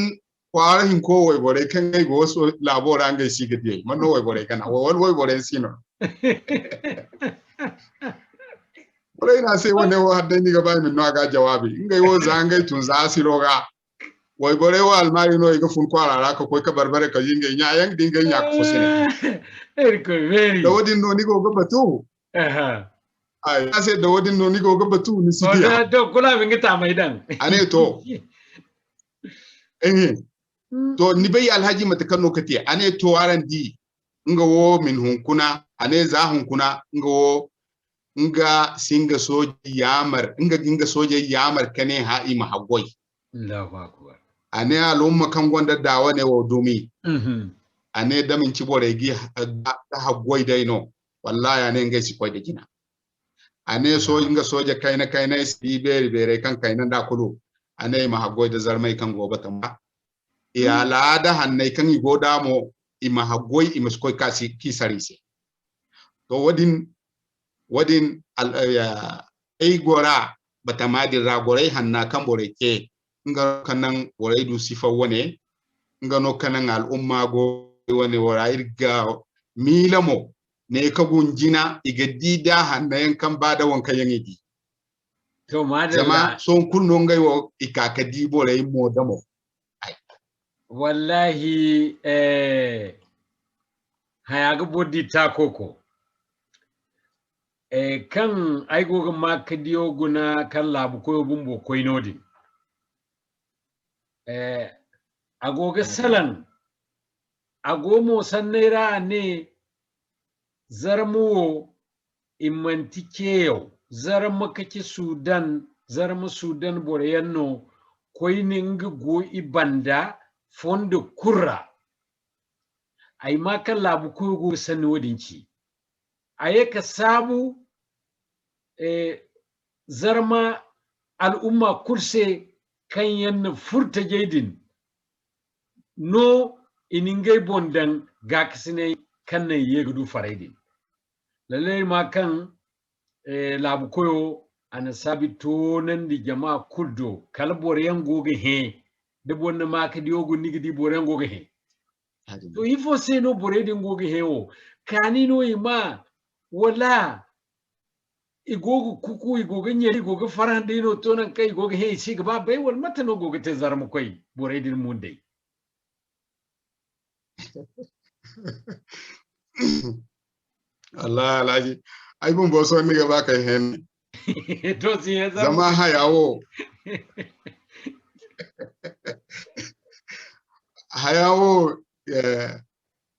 kwaara hinko wayborey kaŋ ngey go so-, laabo ra, ngey si ga diyey? Man no wayborey gana? Wa-, wala wayborey si no? Borey na se wane wo, har day ni ga ba i ma no a ga jawaabi. Ngey wo, za ngey tun za asiro ga. Wayborey wo almaari no, i ga fun kwaara ra ka koy ka barbare ka yi ngey ɲa yaŋ, da ngey ɲa ka fo se ne. Da wo-din no ni go ga batu? Ay, a se da wo-din no ni go ga batu, ni si diya. Kula mi nga taamay daŋ. A ne, to. Eh. To, ni bay Alhaji mate kaŋ no ka te? A ne, to, araŋ di, nga wo min hunkuna, a ne, za hunkuna, nga wo, nga si nga soojey yaamar, nga, nga soojey yaamar ka ne, hã, i ma haggoy. Allahu akbar. A ne, al'umma kaŋ gonda daawa ne wo dumi. A ne, da manci borey ga, ga, ga haggoy day no, wallahi, a ne, ngey si koy da jina. A ne, so-, nga sooje kayna-kaynay si di beeri-beerey kaŋ kayna nd'a kulu. A ne, i ma haggoy da zarmey kaŋ go batama. I alaada hanney kaŋ i go d'a mo, i ma haggoy, i ma si koy ka si, k'i sara i se. To, wo-din, wo-din al-, eh, ay gora batama din ra, goray hanna kaŋ borey te, nga no ka naŋ borey du sifa wane, nga no ka naŋ al'umma go wane wo ra. Iri ga miila mo, ne ka gunjina, i ga di da hanno yaŋ kaŋ ba da waŋ kaŋ yaŋ i di. To, madalla. Zama sohõ kulu no ngey wo, i ka ka di borey mo da mo. Ay. Wallahi, eh, haya ga boro di taako ko. Eh, kaŋ ay go ga ma ka diyo guna kaŋ laabu koyo bumbo koy noodin. Eh, a go ga salaŋ, a go mo sanney ra a ne, Zarma wo, i manti ceeyaw. Zarma ka ci Sudan, Zarma Sudan boroyaŋ no, koyne nga go i banda fondo kulu ra. Ay ma kaŋ laabu koyo go ga sanni wo-din ci. A ye ka saabu, eh, Zarma al'umma kulu se kaŋ yaŋ na furtajey din no i na ngey boŋ daŋ gaakasinay kaŋ naŋ i ye ga du farey din. Lalle iri ma kaŋ, eh, laabu koyo, a na saabi toonandi jama kulu do, kala boroyaŋ go ga hẽ, da boro na ma ka diyo guna, ni ga di boroyaŋ go ga hẽ. To, ifo se no borey din go ga hẽ wo? Kaani no i ma, wala i go ga kuku, i go ga ɲari, i go ga farhã day no to naŋ kaŋ i go ga hẽ, i si ga ba bay, wala mate no go ga te Zarma koy borey din mundey? Wallahi, Alhaji, ay bumbo sohõ ni ga ba k'ay hẽ. To, si hẽ Zarma. Zama haya wo, haya wo, eh,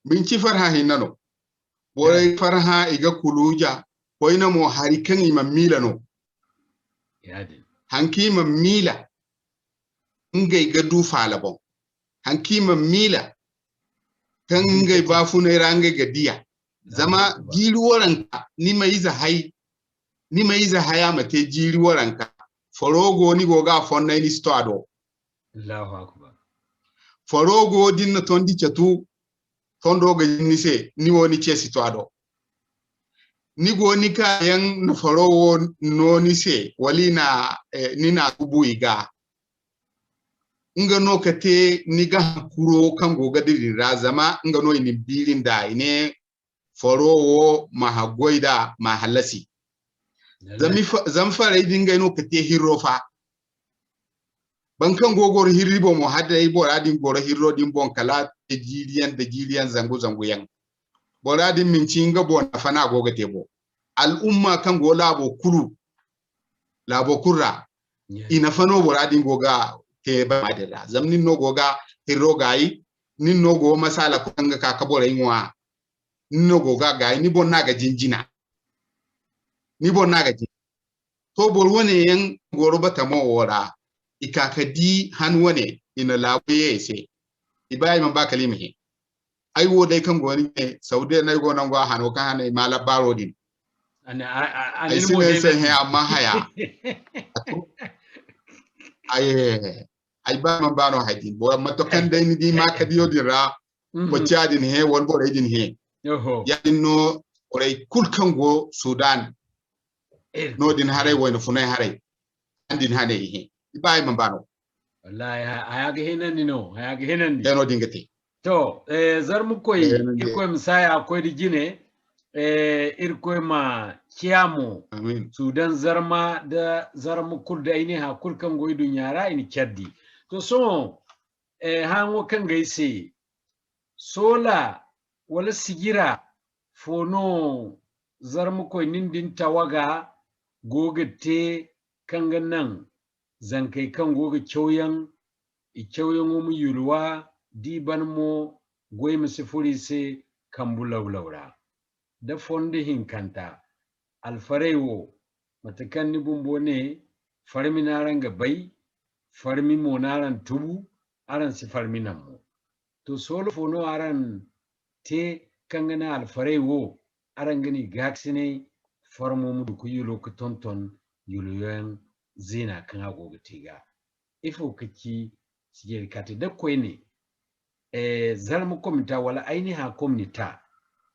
manci farhã hinne no. Borey farhã, i ga kuluuja, koyne mo hari kaŋ i mana miila no. Haŋ kaŋ i mana miila, ngey ga du faala boŋ. Haŋ kaŋ i mana miila, kaŋ ngey baafunay ra ngey ga diya. Zama jiiri waranka, ni ma ize hay, ni ma ize haya ma te jiiri waranka. Faro go, ni go ga a fonnay, ni si to a do. Allahu akbar. Faro go, da ni na tondi catu, tondo ga jin ni se, ni wo ni ce si to a do. Ni go ni kaayaŋ na faro wo no ni se, wala i na, eh, ni na gubu i ga. Nga no ka te ni ga hankuro kaŋ go ga dira din ra, zama nga no i na ni biiri nda i ne, faro wo ma haggoy da, ma hallasi. Zama i fa-, zama farey din ngey no ka te hirro fa. Boro kaŋ go goro hirri boŋ mo, hala day bora din goro hirro din boŋ, kala te jiiriyaŋ da jiiriyaŋ, zangu zangu yaŋ. Bora din manci nga boŋ nafa no a go ga te bo. Al'umma kaŋ go laabo kulu, laabo kulu ra, i nafa no bora din go ga te bama din ra. Zama nin no go ga hirro gaayi, nin no go masala kulu kaŋ ga ka, ka borey ŋwa. Ni no go ga gaayi, ni boŋ no a ga jinjina. Ni boŋ no a ga jinjina. To, boro wane yaŋ goro batamo wo ra, i ka ka di han wane, i na laabu ye i se. I ba, i mana ba kala i ma hẽ. Ay wo day kaŋ go ni ne, Saudiya no ay go nango a hano kaŋ hane i ma labbaaro din. Ay si ne ay se hẽ, amma haya. Ay, ay ba, ay mana ba no hay din. Boro, amma to kaŋ day ni di ma ka diyo din ra, Mhm. Bocciya din hẽ, wala borey din hẽ. Oho. Yaadin no borey kulu kaŋ go Sudan, eh, no din haray, wayna funay haray, yaadin hane i hẽ. I ba i mana ba no. Wallahi, ha-, haya ga hinandi no, haya ga hinandi. Yaano din ga te. To, eh, Zarma koy, Irkoy ma saya koy da jine, eh, Irkoy ma ciya mo. Amin. Sudan Zarma da Zarma kulu da ay ne ha kulu kaŋ go i duɲɲa ra, i na care di. To, sohõ, eh, hãaŋo kaŋ ga ay se, soola wala sijira fo no Zarma koyne din tawaga go ga te kaŋ ga naŋ zankey kaŋ go ga cawyaŋ, i cawyaŋo ma yulwa, d'i ban mo, goy ma si furo i se kambu lawlaw ra. Da fondo hinkanta, alfarey wo, mate kaŋ ni bumbo ne, farmi no araŋ ga bay, farmi mo no araŋ tubu, araŋ si farmi naŋ mo. To, soola fo no araŋ te kaŋ ga naŋ alfarey wo, araŋ ga ni gaakasinay farmo ma du ka yulo ka tonton yuloyaŋ ziina kaŋ a go ga te ga? Ifo ka ci sijiri kaati da koyne, eh, Zarma komita wala Ayniha komita,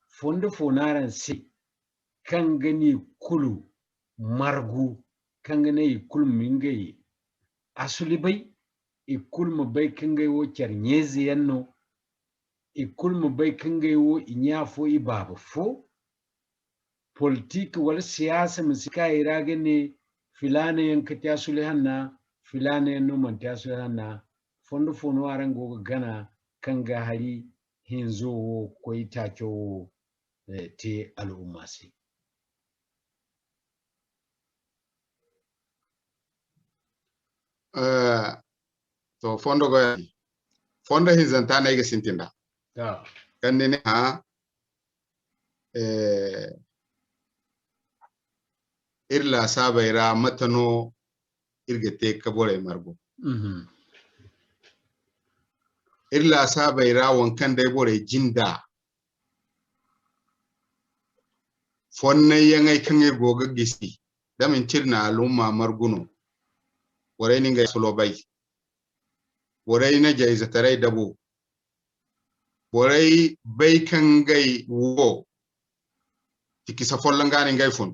fondo fo no araŋ se kaŋ ga ni kulu margu, kaŋ ga naŋ i kulu ma ngey asuli bay, i kulu ma bay kaŋ ngey wo care ɲeezeyaŋ no, i kulu ma bay kaŋ ngey wo i ɲa fo, i baaba fo, politik wala siyaasa ma si ka i ra ga ne, filaana yaŋ ka te asuli hanna, filaana yaŋ no manti asuli hanna. Fondo fo no araŋ go ga gana kaŋ ga hari hinzo wo koy taaco wo, eh, te al'umma se? Eh, to, fondo go ya-, fondo hinzanta no ay ga sintin da. Ah. Kaŋ ni ne, hã, eh, iri laasaabey ra, mate no iri ga te ka borey margu? Mhm. Iri laasaabey ra, waŋ kaŋ day borey jinda fonnayyaŋey kaŋ iri go ga gisi, da manti iri na al'umma margu no. Borey na ngey sulo bay. Borey na jayzetaray dabu. Borey bay kaŋ ngey wo, tikisa folloŋ ga no ngey fun.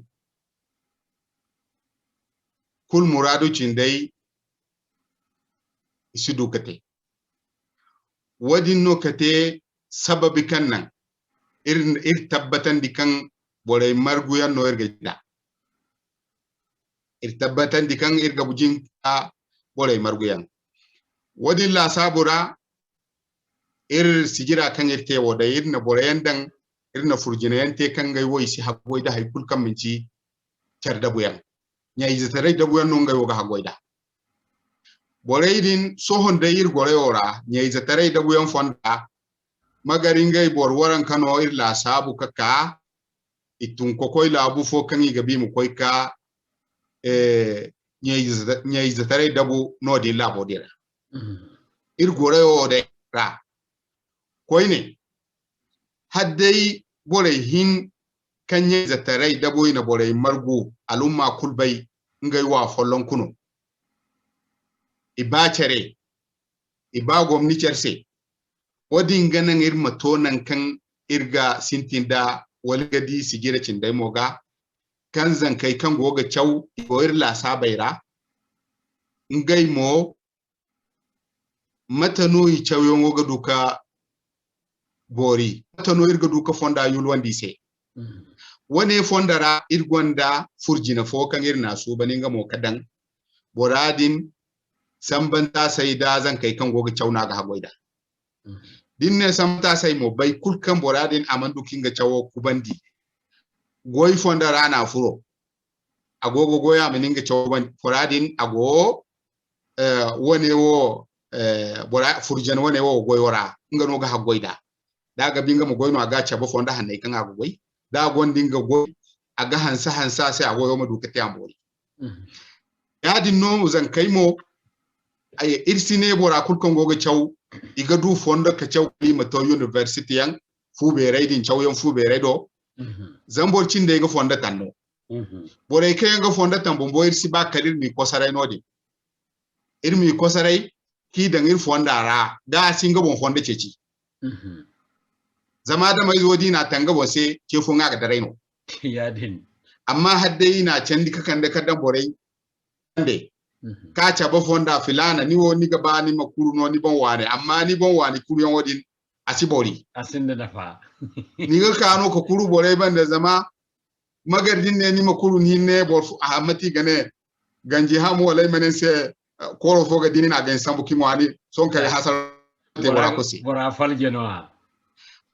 Kulu muraadu cindey, i si du ka te. Wo-din no ka te sababi kaŋ naŋ iri, iri tabbatandi kaŋ borey marguyaŋ no iri ga jina. Iri tabbatandi kaŋ iri ga jin ka borey marguyaŋ. Wo-din laasaabu ra, iri sijira kaŋ iri te wo day, iri na boroyaŋ daŋ, iri na furjinayaŋ te kaŋ ngey wo i si haggoy da hay kulu kaŋ manti care dabuyaŋ. Ɲayzetaray dabuyaŋ no ngey wo ga haggoy da. Borey din, sohõ day iri goroyo ra, ɲayzetaray dabuyaŋ fonda, ma gar ngey boro waranka no iri laasaabu ka ka, i tun ka koy laabu fo kaŋ i ga ba i ma koy ka, eh, ɲayze-, ɲayzetaray dabu no-din laabo din ra. Mhm. Iri goroyo day ra. Koyne, hala day borey hin kaŋ ɲayzetaray dabu i na borey margu, al'umma kulu bay ngey wo afolloŋ kulu no. I ba care, i ba gomni care se. Wo-din ga naŋ iri ma to naŋ kaŋ iri ga sintin da wala ga di sijira cindey mo ga, kaŋ zankey kaŋ go ga caw, i go iri laasaabey ra. Ngey mo, mate no i cawyaŋo ga du ka boori? Mate no iri ga du ka fonda yulwandi i se? Mhm. Wane fonda ra iri gonda furjina fo kaŋ iri na a suuban nga mo ka daŋ bora din sambantaasey da zankey kaŋ go ga caw no a ga haggoy nd'a. Mhm. Da ni ne sambantaasey mo, bay kulu kaŋ bora din a mana du ka nga cawo kubandi. Goy fonda ra no a furo. A go ga goy, a mana nga cawo kubandi. Bora din a go, eh, wane wo, eh, bora furjan wane wo goyo ra, nga no ga haggoy nd'a. Da a ga ba nga ma goy no, a ga cabe fonda hanney kaŋ a ga goy. Da a gonda nga goy, a ga hanse hanse a se, a goyo ma du ka te a ma boori. Mhm. Yaadin no zankey mo, ay, iri si ne bora kulu kaŋ go ga caw, i ga du fondo ka caw, i ma to university yaŋ, fu beerey din cawyaŋ fu beerey do. Mhm. Zama boro cindey ga fondo taŋ no. Mhm. Borey kaŋ yaŋ ga fondo taŋ bumbo, iri si ba kala iri m'i kosaray no-din. Iri m'i kosaray, k'i daŋ iri fonda ra, da a si nga boŋ fondo ceeci. Mhm. Zama adamayzo, d'i n'a taŋ nga boŋ se, ce fo nga ga daray no. Yaadin. Amma hala day i n'a candi ka kande ka daŋ borey bande. Mhm. Ka cabe fonda, filaana, ni wo, ni ga ba ni ma kuru no ni boŋ waani, amma ni boŋ waani kuruyaŋo din, a si boori. A sinda nafa. Ni ga ka no ka kuru borey bande, zama magar din ne ni ma kuru ni ne boro fo, a mate i ga ne, ganji hamu wala ay ma ne ni se, eh, kooro fo ga di ni na a ga ni sambu ka ŋwa ni, sohõ kay hasara te bora kulu se. Bora falje no a.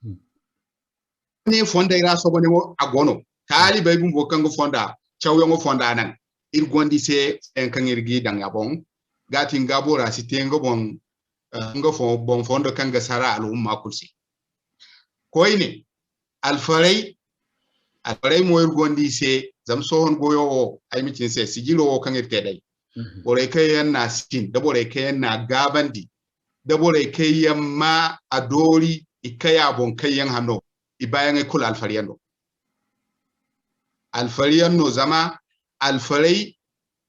Hmm. Ne fondey ra sohõ ne wo a go no. Taalibey bumbo kaŋ ga fonda, cawyaŋo fonda naŋ. Iri gonda i se yaŋ kaŋ iri g'i daŋ a boŋ. Ga ti nga bora si te nga boŋ, eh, nga fo-, boŋ fondo kaŋ ga sara al'umma kulu se. Koyne, alfarey, alfarey mo iri gonda i se, zama sohõ goyo wo, ay ma ci ni se, sijiro wo kaŋ iri te day. Mhm. Borey kaŋ yaŋ n'a sintin, da borey kaŋ yaŋ n'a gaabandi, da borey kaŋ yaŋ ma a doori, i kay a boŋ kaŋ yaŋ hanno, i baayaŋey kulu alfariyaŋ no. Alfariyaŋ no, zama alfarey,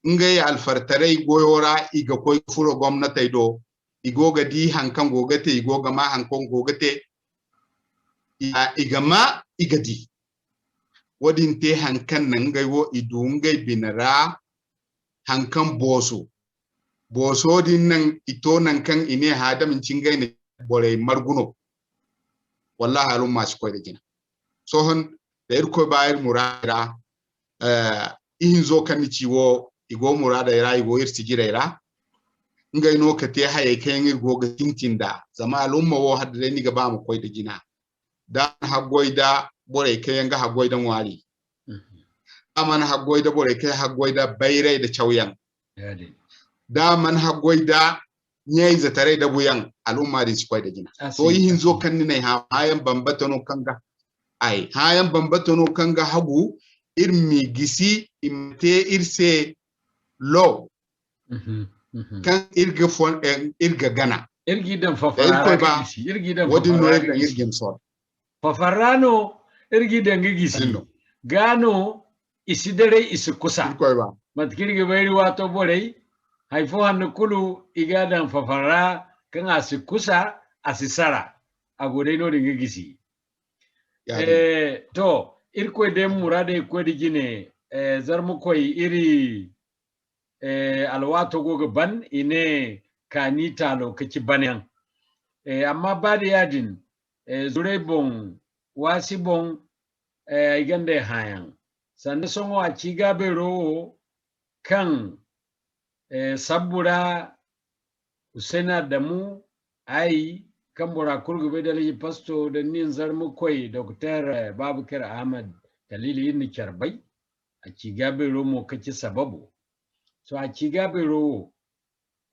ngey alfartaray goyo ra, i ga koy ka furo gomnatey do, i go ga di haŋ kaŋ go ga te, i go ga maa haŋ kaŋ go ga te, i, i ga maa, i ga di. Wo-din te haŋ kaŋ naŋ ngey wo, i du ngey bine ra haŋ kaŋ boosu. Booso din naŋ i to naŋ kaŋ i ne, ha, da manti ngey na borey margu no, wallahi, al'umma si koy da jina. Sohõ, Da Irkoy ba iri muraadey ra, eh, ihinzo kaŋ ni ci wo, i go muraadey ra, i go iri sijirey ra. Ngey no ka te hayey kaŋ yaŋ iri go ga sintin nd'a. Zama al'umma wo, hala day ni ga ba a ma koy nda jina. Da a mana haggoy nda borey kaŋ yaŋ ga haggoy nda ŋwaari. Mhm. Da a mana haggoy nda borey kaŋ yaŋ haggoy nda bayray nda cawyaŋ. Yaadin. Da a mana haggoy nda ɲayzetaray dabuyaŋ, al'umma din si koy nda jina. A si, a si. To, ihinzo kaŋ ni n'ay hã, hãayaŋ bambata no kaŋ ga, ay, hãayaŋ bambata no kaŋ ga hagu, iri m'i gisi, i ma te iri se law. Mhm, mhm. Kaŋ iri ga fon-, eh, iri ga gana. Iri g'i daŋ fafarra ra ga gisi. Iri g'i daŋ fafarra no iri ga gisi. Fafarra no iri g'i daŋ ga gisi. Gaa no i si daray, i si kusa. Irkoy ba. Mate kaŋ iri ga bay iri waato borey, hay fo hanno kulu i g'a daŋ fafarra kaŋ a si kusa, a si sara. A go day noodin ga gisi. Yaadin. Eh, to, Irkoy day muraadey ga koy nda jine, eh, Zarmakoy iri eh, alwaato go ga ban, i ne kaani taalo ka ci banyaŋ. Eh, amma ba da yaadin, eh, zurey boŋ, waasi boŋ, eh, ay gonda ay hããyaŋ. Sanda sohõ a ci gaabeero wo kaŋ, eh, sabbu ra Hussein Adamu, ay, kaŋ bora kulu ga bay da Alhaji Pasto, da nin Zarmakoy, Doktor, eh, Babakar Ahmad Khalil, iri na care bay. A ci gaabeero mo ka ci sababo. To, a ci gaabeero wo,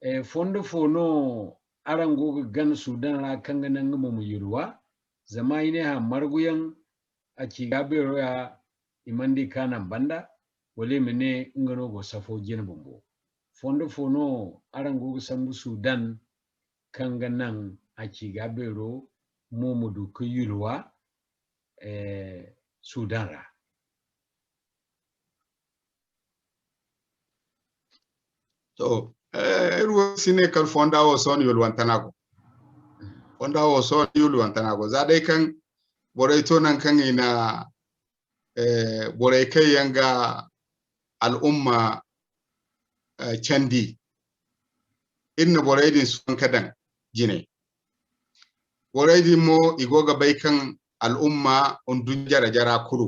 eh, fondo fo no araŋ go ga gana Sudan ra kaŋ ga naŋ nga mo ma yulwa? Zama i ne hã marguyaŋ a ci gaabeero ya, i mana di kaanaŋ banda, wala i ma ne nga no go safo jine bumbo. Fondo fo no araŋ go ga sambu Sudan kaŋ ga naŋ a ci gaabeero mo ma du ka yulwa, eh, Sudan ra. To, eh, iri wo si ne kala fonda wo sohõ yulwantana go. Fonda wo sohõ yulwantana go. Za day kaŋ borey to naŋ kaŋ i na, eh, borey kaŋ yaŋ ga al'umma, eh, candi. Iri na borey din sohõ ka daŋ jine. Borey din mo, i go ga bay kaŋ al'umma nduɲɲa jara-jara kulu,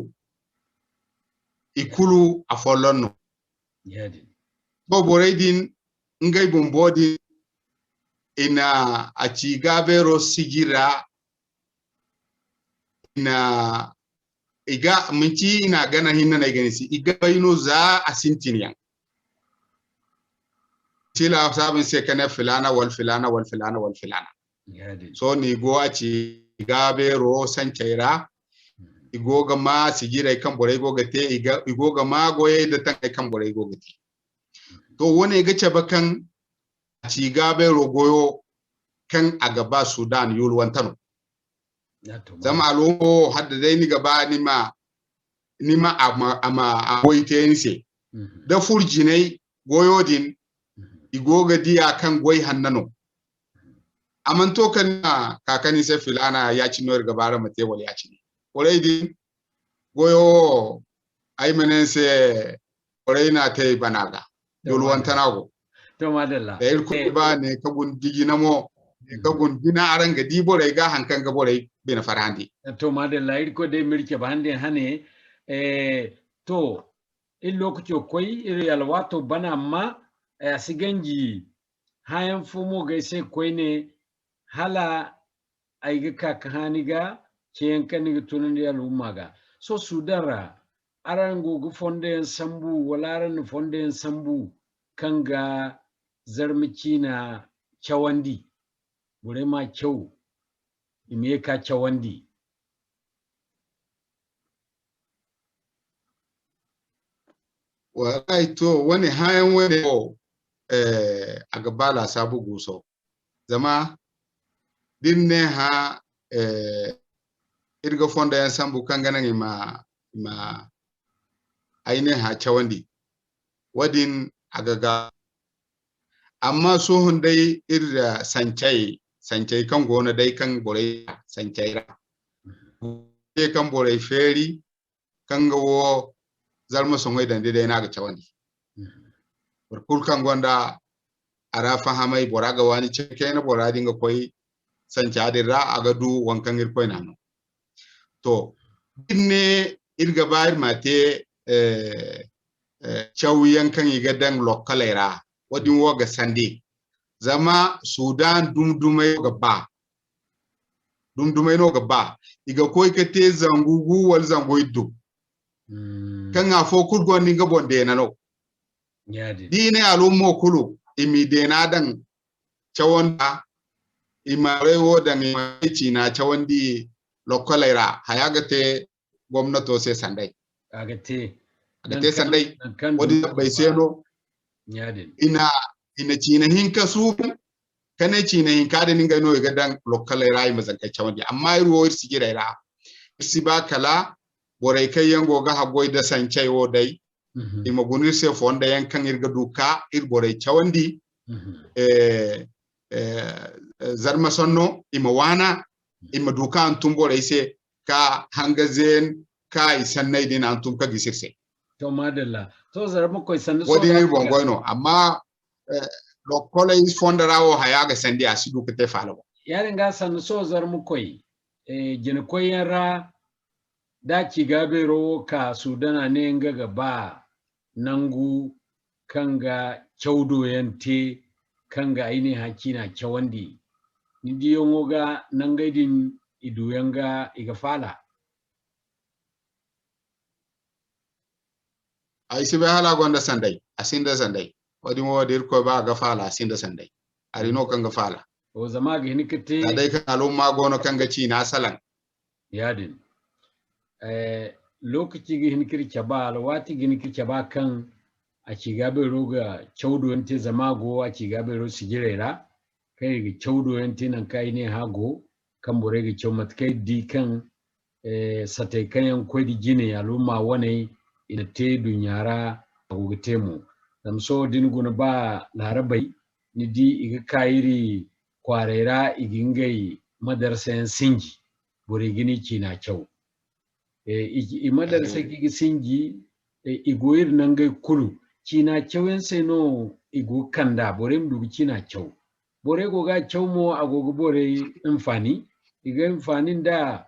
i kulu afolloŋ no. Yaadin. To, borey din, ngey bumbo din, i na a ci gaabeero sijira, i na, i ga, manci i na gana hinne no ay ga ni se, i ga bay no za a sintin yaŋ. Sila saabu ni se ka ne filaana wala filaana wala filaana wala filaana. Yaadin. Sohõ ni go a ci gaabeero sancey ra, mhm, i go ga ma sijirey kaŋ borey go ga te, i ga, i go ga ma goyey nda taŋey kaŋ borey go ga te. To, wo-ne ga cabe kaŋ a ci gaabeero goyo kaŋ a ga ba Sudan yulwante no. Zama al'umma wo, hala da day ni ga ba ni ma, ni ma a ma, a ma, a goy te ni se. Mhm. Da furjinay goyo din, mhm, i go ga diya kaŋ goy hanno no. A mana to kaŋ ni ma ka kaŋ ni se filaana ya-cine no iri ga ba araŋ ma te wala ya-cine. Borey din goyo wo, ay ma ne ni se, borey na te i bana ga. To, yulwantana go. To, madalla. Da Irkoy ba ne ka guna dijina mo, ne ka guna jina, araŋ ga di borey ga haŋ kaŋ ga borey bine farhandi. To, madalla, Irkoy day m'iri cabe hande hane, eh, to, iri lokaco koy, iri alwaato bana, amma, eh, a si ganji hããyaŋ fo mo g'ay se koyne, hala ay ga ka ka hã ni ga ceyaŋ kaŋ ni ga tunandi al'umma ga. Sohõ Sudan ra, araŋ go ga fondo yaŋ sambu, wala araŋ na fondo yaŋ sambu kaŋ ga Zarma ciina cawandi? Borey ma caw, i ma ye ka cawandi. Wallahi to, wane hããyaŋ wane wo, eh, a ga ba laasaabu guuso. Zama da iri ne hã, eh, iri ga fondo yaŋ sambu kaŋ ga naŋ i ma, i ma ay ne hã cawandi. Wo-din a ga ga. Amma sohõ day iri da sancey, sancey kaŋ go no day kaŋ borey sancey ra. Kaŋ borey feeri, kaŋ ga wo Zarma soŋay dandi day no a ga cawandi. Mhm. Boro kulu kaŋ gonda a ra fahamay, bora ga waani cakey no, bora din ga koy sanca din ra, a ga du waŋ kaŋ Irkoy n'a no. To, da iri ne iri ga ba iri ma te, eh, eh, cawyaŋ kaŋ i ga daŋ lokkaley ra. Wo-din wo ga sandi. Zama Sudan dumdumay no ga ba. Dumdumay no ga ba. I ga koy ka te zangu gu wala zangu iddu. Mm. Kaŋ afo kulu gonda nga boŋ deena no. Yaadin. Da i ne al'ummo kulu, i m'i deena daŋ cawandi ra, i ma ray wo daŋ, i ma ciina cawandi lokkoley ra. Haya ga te gomnato se sanday. A ga te. A ga te sanday. Wo-din sabbay se no. Yaadin. I na, i na ciina hinka suuban, ka ne ciina hinka din ngey no i ga daŋ lokkaley ra, i ma zankey cawandi. Amma iri wo, iri sijirey ra, iri si ba kala borey kaŋ yaŋ go ga haggoy da sancey wo day, Mhm. i ma guna iri se fonda yaŋ kaŋ iri ga du ka iri borey cawandi. Mhm. Eh, eh, zarma sanno, i ma waana, i ma du ka hantum borey se, ka hanga zeen, ka i sanney din hantum ka gisi iri se. To, madalla. To, zarma koy sanda. Wo-din iri boŋ goy no, amma, eh, lokkoley fonda ra wo haya ga sandi, a si du ka te faala boŋ. Yaadin ga sanda so zarma koy, eh, jina koyyaŋ ra, da ci ga beero wo ka Sudan, a ne nga ga ba nangu kaŋ ga cawdo yaŋ te, kaŋ ga ay ne hã ciina cawandi. Ni diyaŋo ga nangey din, i du yaŋ ga, i ga faala. Ay si bay hala a gonda sanday, a sinda sanday. Wo-din wo da Irkoy ba a ga faala, a sinda sanday. Hari no kaŋ ga faala. O zama a ga hin ka te. Da day kaŋ al'umma go no kaŋ ga ciina salaŋ. Yaadin. Eh, lokaci ga hin ka iri caba, alwaati ga hin ka iri caba kaŋ a ci ga beero ga cawdo yaŋ te, zama a go a ci ga beero sijirey ra, kaŋ i ga cawdo yaŋ te nangu kaŋ ay ne hã go, kaŋ borey ga caw mate kaŋ iri di kaŋ, eh, satey kaŋ yaŋ koy da jine al'umma waney, i na te duɲɲa ra, a go ga te mo. Zama sohõ da ni guna ba laarabey, ni di i ga ka iri kwaarey ra, i ga ngey madarasa yaŋ sinji, borey ga ni ciina caw. Eh, i, i madarasa kaŋ i ga sinji, eh, i go iri nangey kulu. Ciina cawyaŋ se no i go ga kand'a, borey ma du ga ciina caw. Borey go ga a caw mo, a go ga borey hinfaani. I ga hinfaani nda,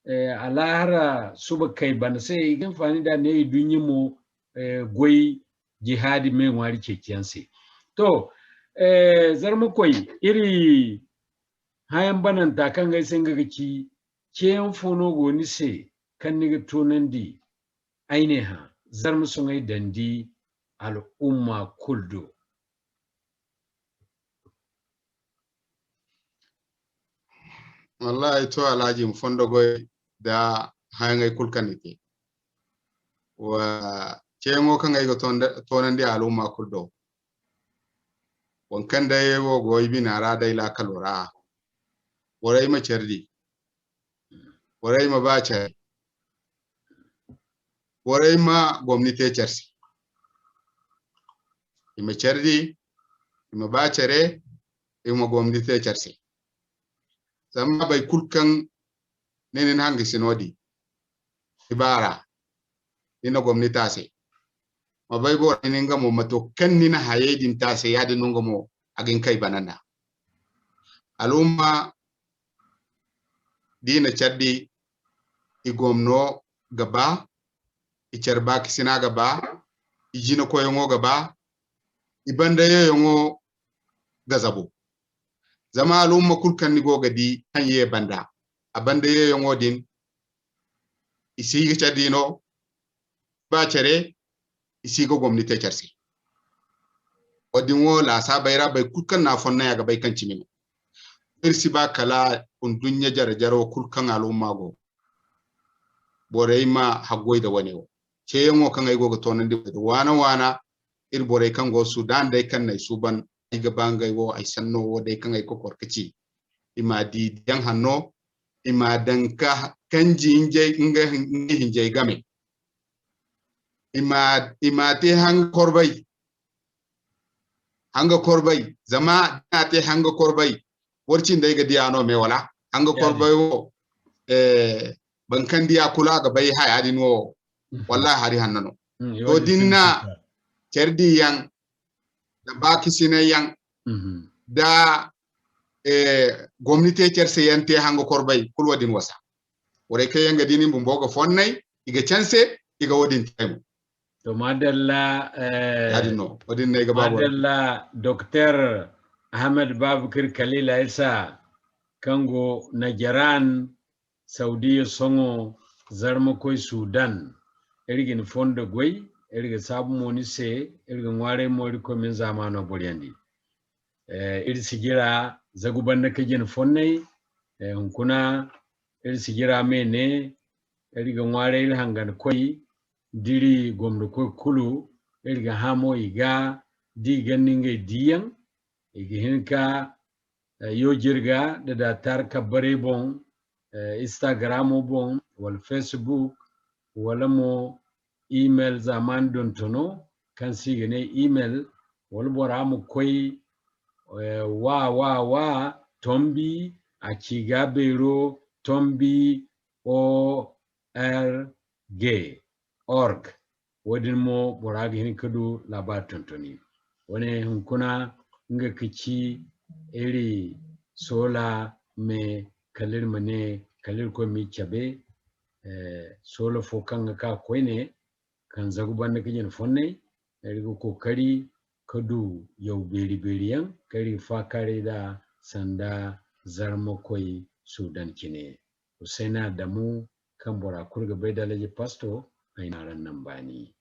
eh, alaahara suba kay bana se, i ga hinfaani nda ne i duɲɲa mo, eh, goy jihaadi me ŋwaari ceeciyaŋ se. To, eh, Zarmakoy, iri hããyaŋ bananta kaŋ ga ay se nga ga ci, ceeyaŋ fo no go ni se kaŋ ni ga toonandi? Ay ne hã, Zarma soŋay dandi al'umma kulu do. Wallahi to, Alhaji, ma fondo goy da hããyaŋey kulu kaŋ ni te. Wa ceeyaŋo kaŋ ay ga toonandi al'umma kulu do. Waŋ kaŋ day wo go ay bina ra, day laakalo ra, borey ma care di. Borey ma ba care. Borey ma gomni te care se. I ma care di, i ma ba care, i ma gomni te care se. Zama boro kulu kaŋ ne ni na hangasino di, ni ba ra, ni na gomni te a se. Ma bay borey ni nga mo, mato kaŋ ni na hayey din te a se, yaadin no nga mo a ga hin ka i bana nd'a. Al'umma da i na care di, i gomno ga ba, i care baakasina ga ba, i jinakoyyaŋo ga ba, i banda yeeyaŋo ga zabu. Zama al'umma kulu kaŋ ni go ga di kaŋ ye banda, a banda yeeyaŋo din, i si ga care di no, ba care, i si ga gomni te care se. Wo-din wo laasaabey ra, boro kulu kaŋ na a fonnay, a ga bay kaŋ cimi no. Iri si ba kala nduɲɲa jare-jaro kulu kaŋ al'umma go, borey ma haggoy da wane wo. Ceeyaŋo kaŋ ay go ga toonandi waana-waana, iri borey kaŋ go Sudan day kaŋ n'ay suuban, ay ga ba ngey wo, ay sanno wo day kaŋ ay kokor ka ci. I ma di diyaŋ hanno, i ma daŋ ka kanji ngey, ngey hinjey game. I ma, i ma te hanga korbay. Hanga korbay, zama da a te hanga korbay, boro cindey ga di a no me wala? Hanga korbay wo, eh, boro kaŋ di a kulu a ga bay haya din wo, wallahi hari hanno no. To, da ni na care diyaŋ, da baakasinay yaŋ, da, eh, gomni te care se yaŋ te hanga korbay, kulu wo-din wasa. Borey kaŋ yaŋ ga di ni bumbo ga fonnay, I ga canse, i ga wo-din te mo. To, madalla, eh, ya-din no, wo-din no ay ga ba boro. Madalla, Doktor Ahmed Babakir Khalil Aisa, kaŋ go Najaran, Saudiya soŋo, Zarmakoy Sudan. Iri ga ni fondo goy, iri ga saabu mo ni se, iri ga ŋwaaray mo, Irikoy ma ni zaamaano boryandi. Eh, iri sijira zagu banda ka jina fonnay, eh, hunkuna iri sijira me ne, iri ga ŋwaaray iri hangan koy, d'iri gomdo koy kulu, iri ga hã mo i ga, d'i ganda ngey diyaŋ, i ga hin ka, eh, yo jirga da da taari kabbarey boŋ, eh, Instagramo boŋ, wala Facebook, wala mo email, zamani dontono, kaŋ se i ga ne email, wala bora ma koy, eh, wa, wa, wa, tombi, a ci ga beero, tombi, O R G, org. Wo-din mo bora ga hin ka du laabaari tontoni. Wane hunkuna nga ka ci iri soola me, kala iri ma ne, kala Irikoy m'i cabe, eh, soola fo kaŋ ga ka koyne, kaŋ zagu banda ka jina fonnay, iri ga kookari ka du yaw beeri-beeri yaŋ, kaŋ iri ga faakaaray nd'a sanda Zarmakoy Sudan cine. Husayna Adamu, kaŋ bora kulu ga bay da Alhaji Pasto, ay n'araŋ naŋ baani.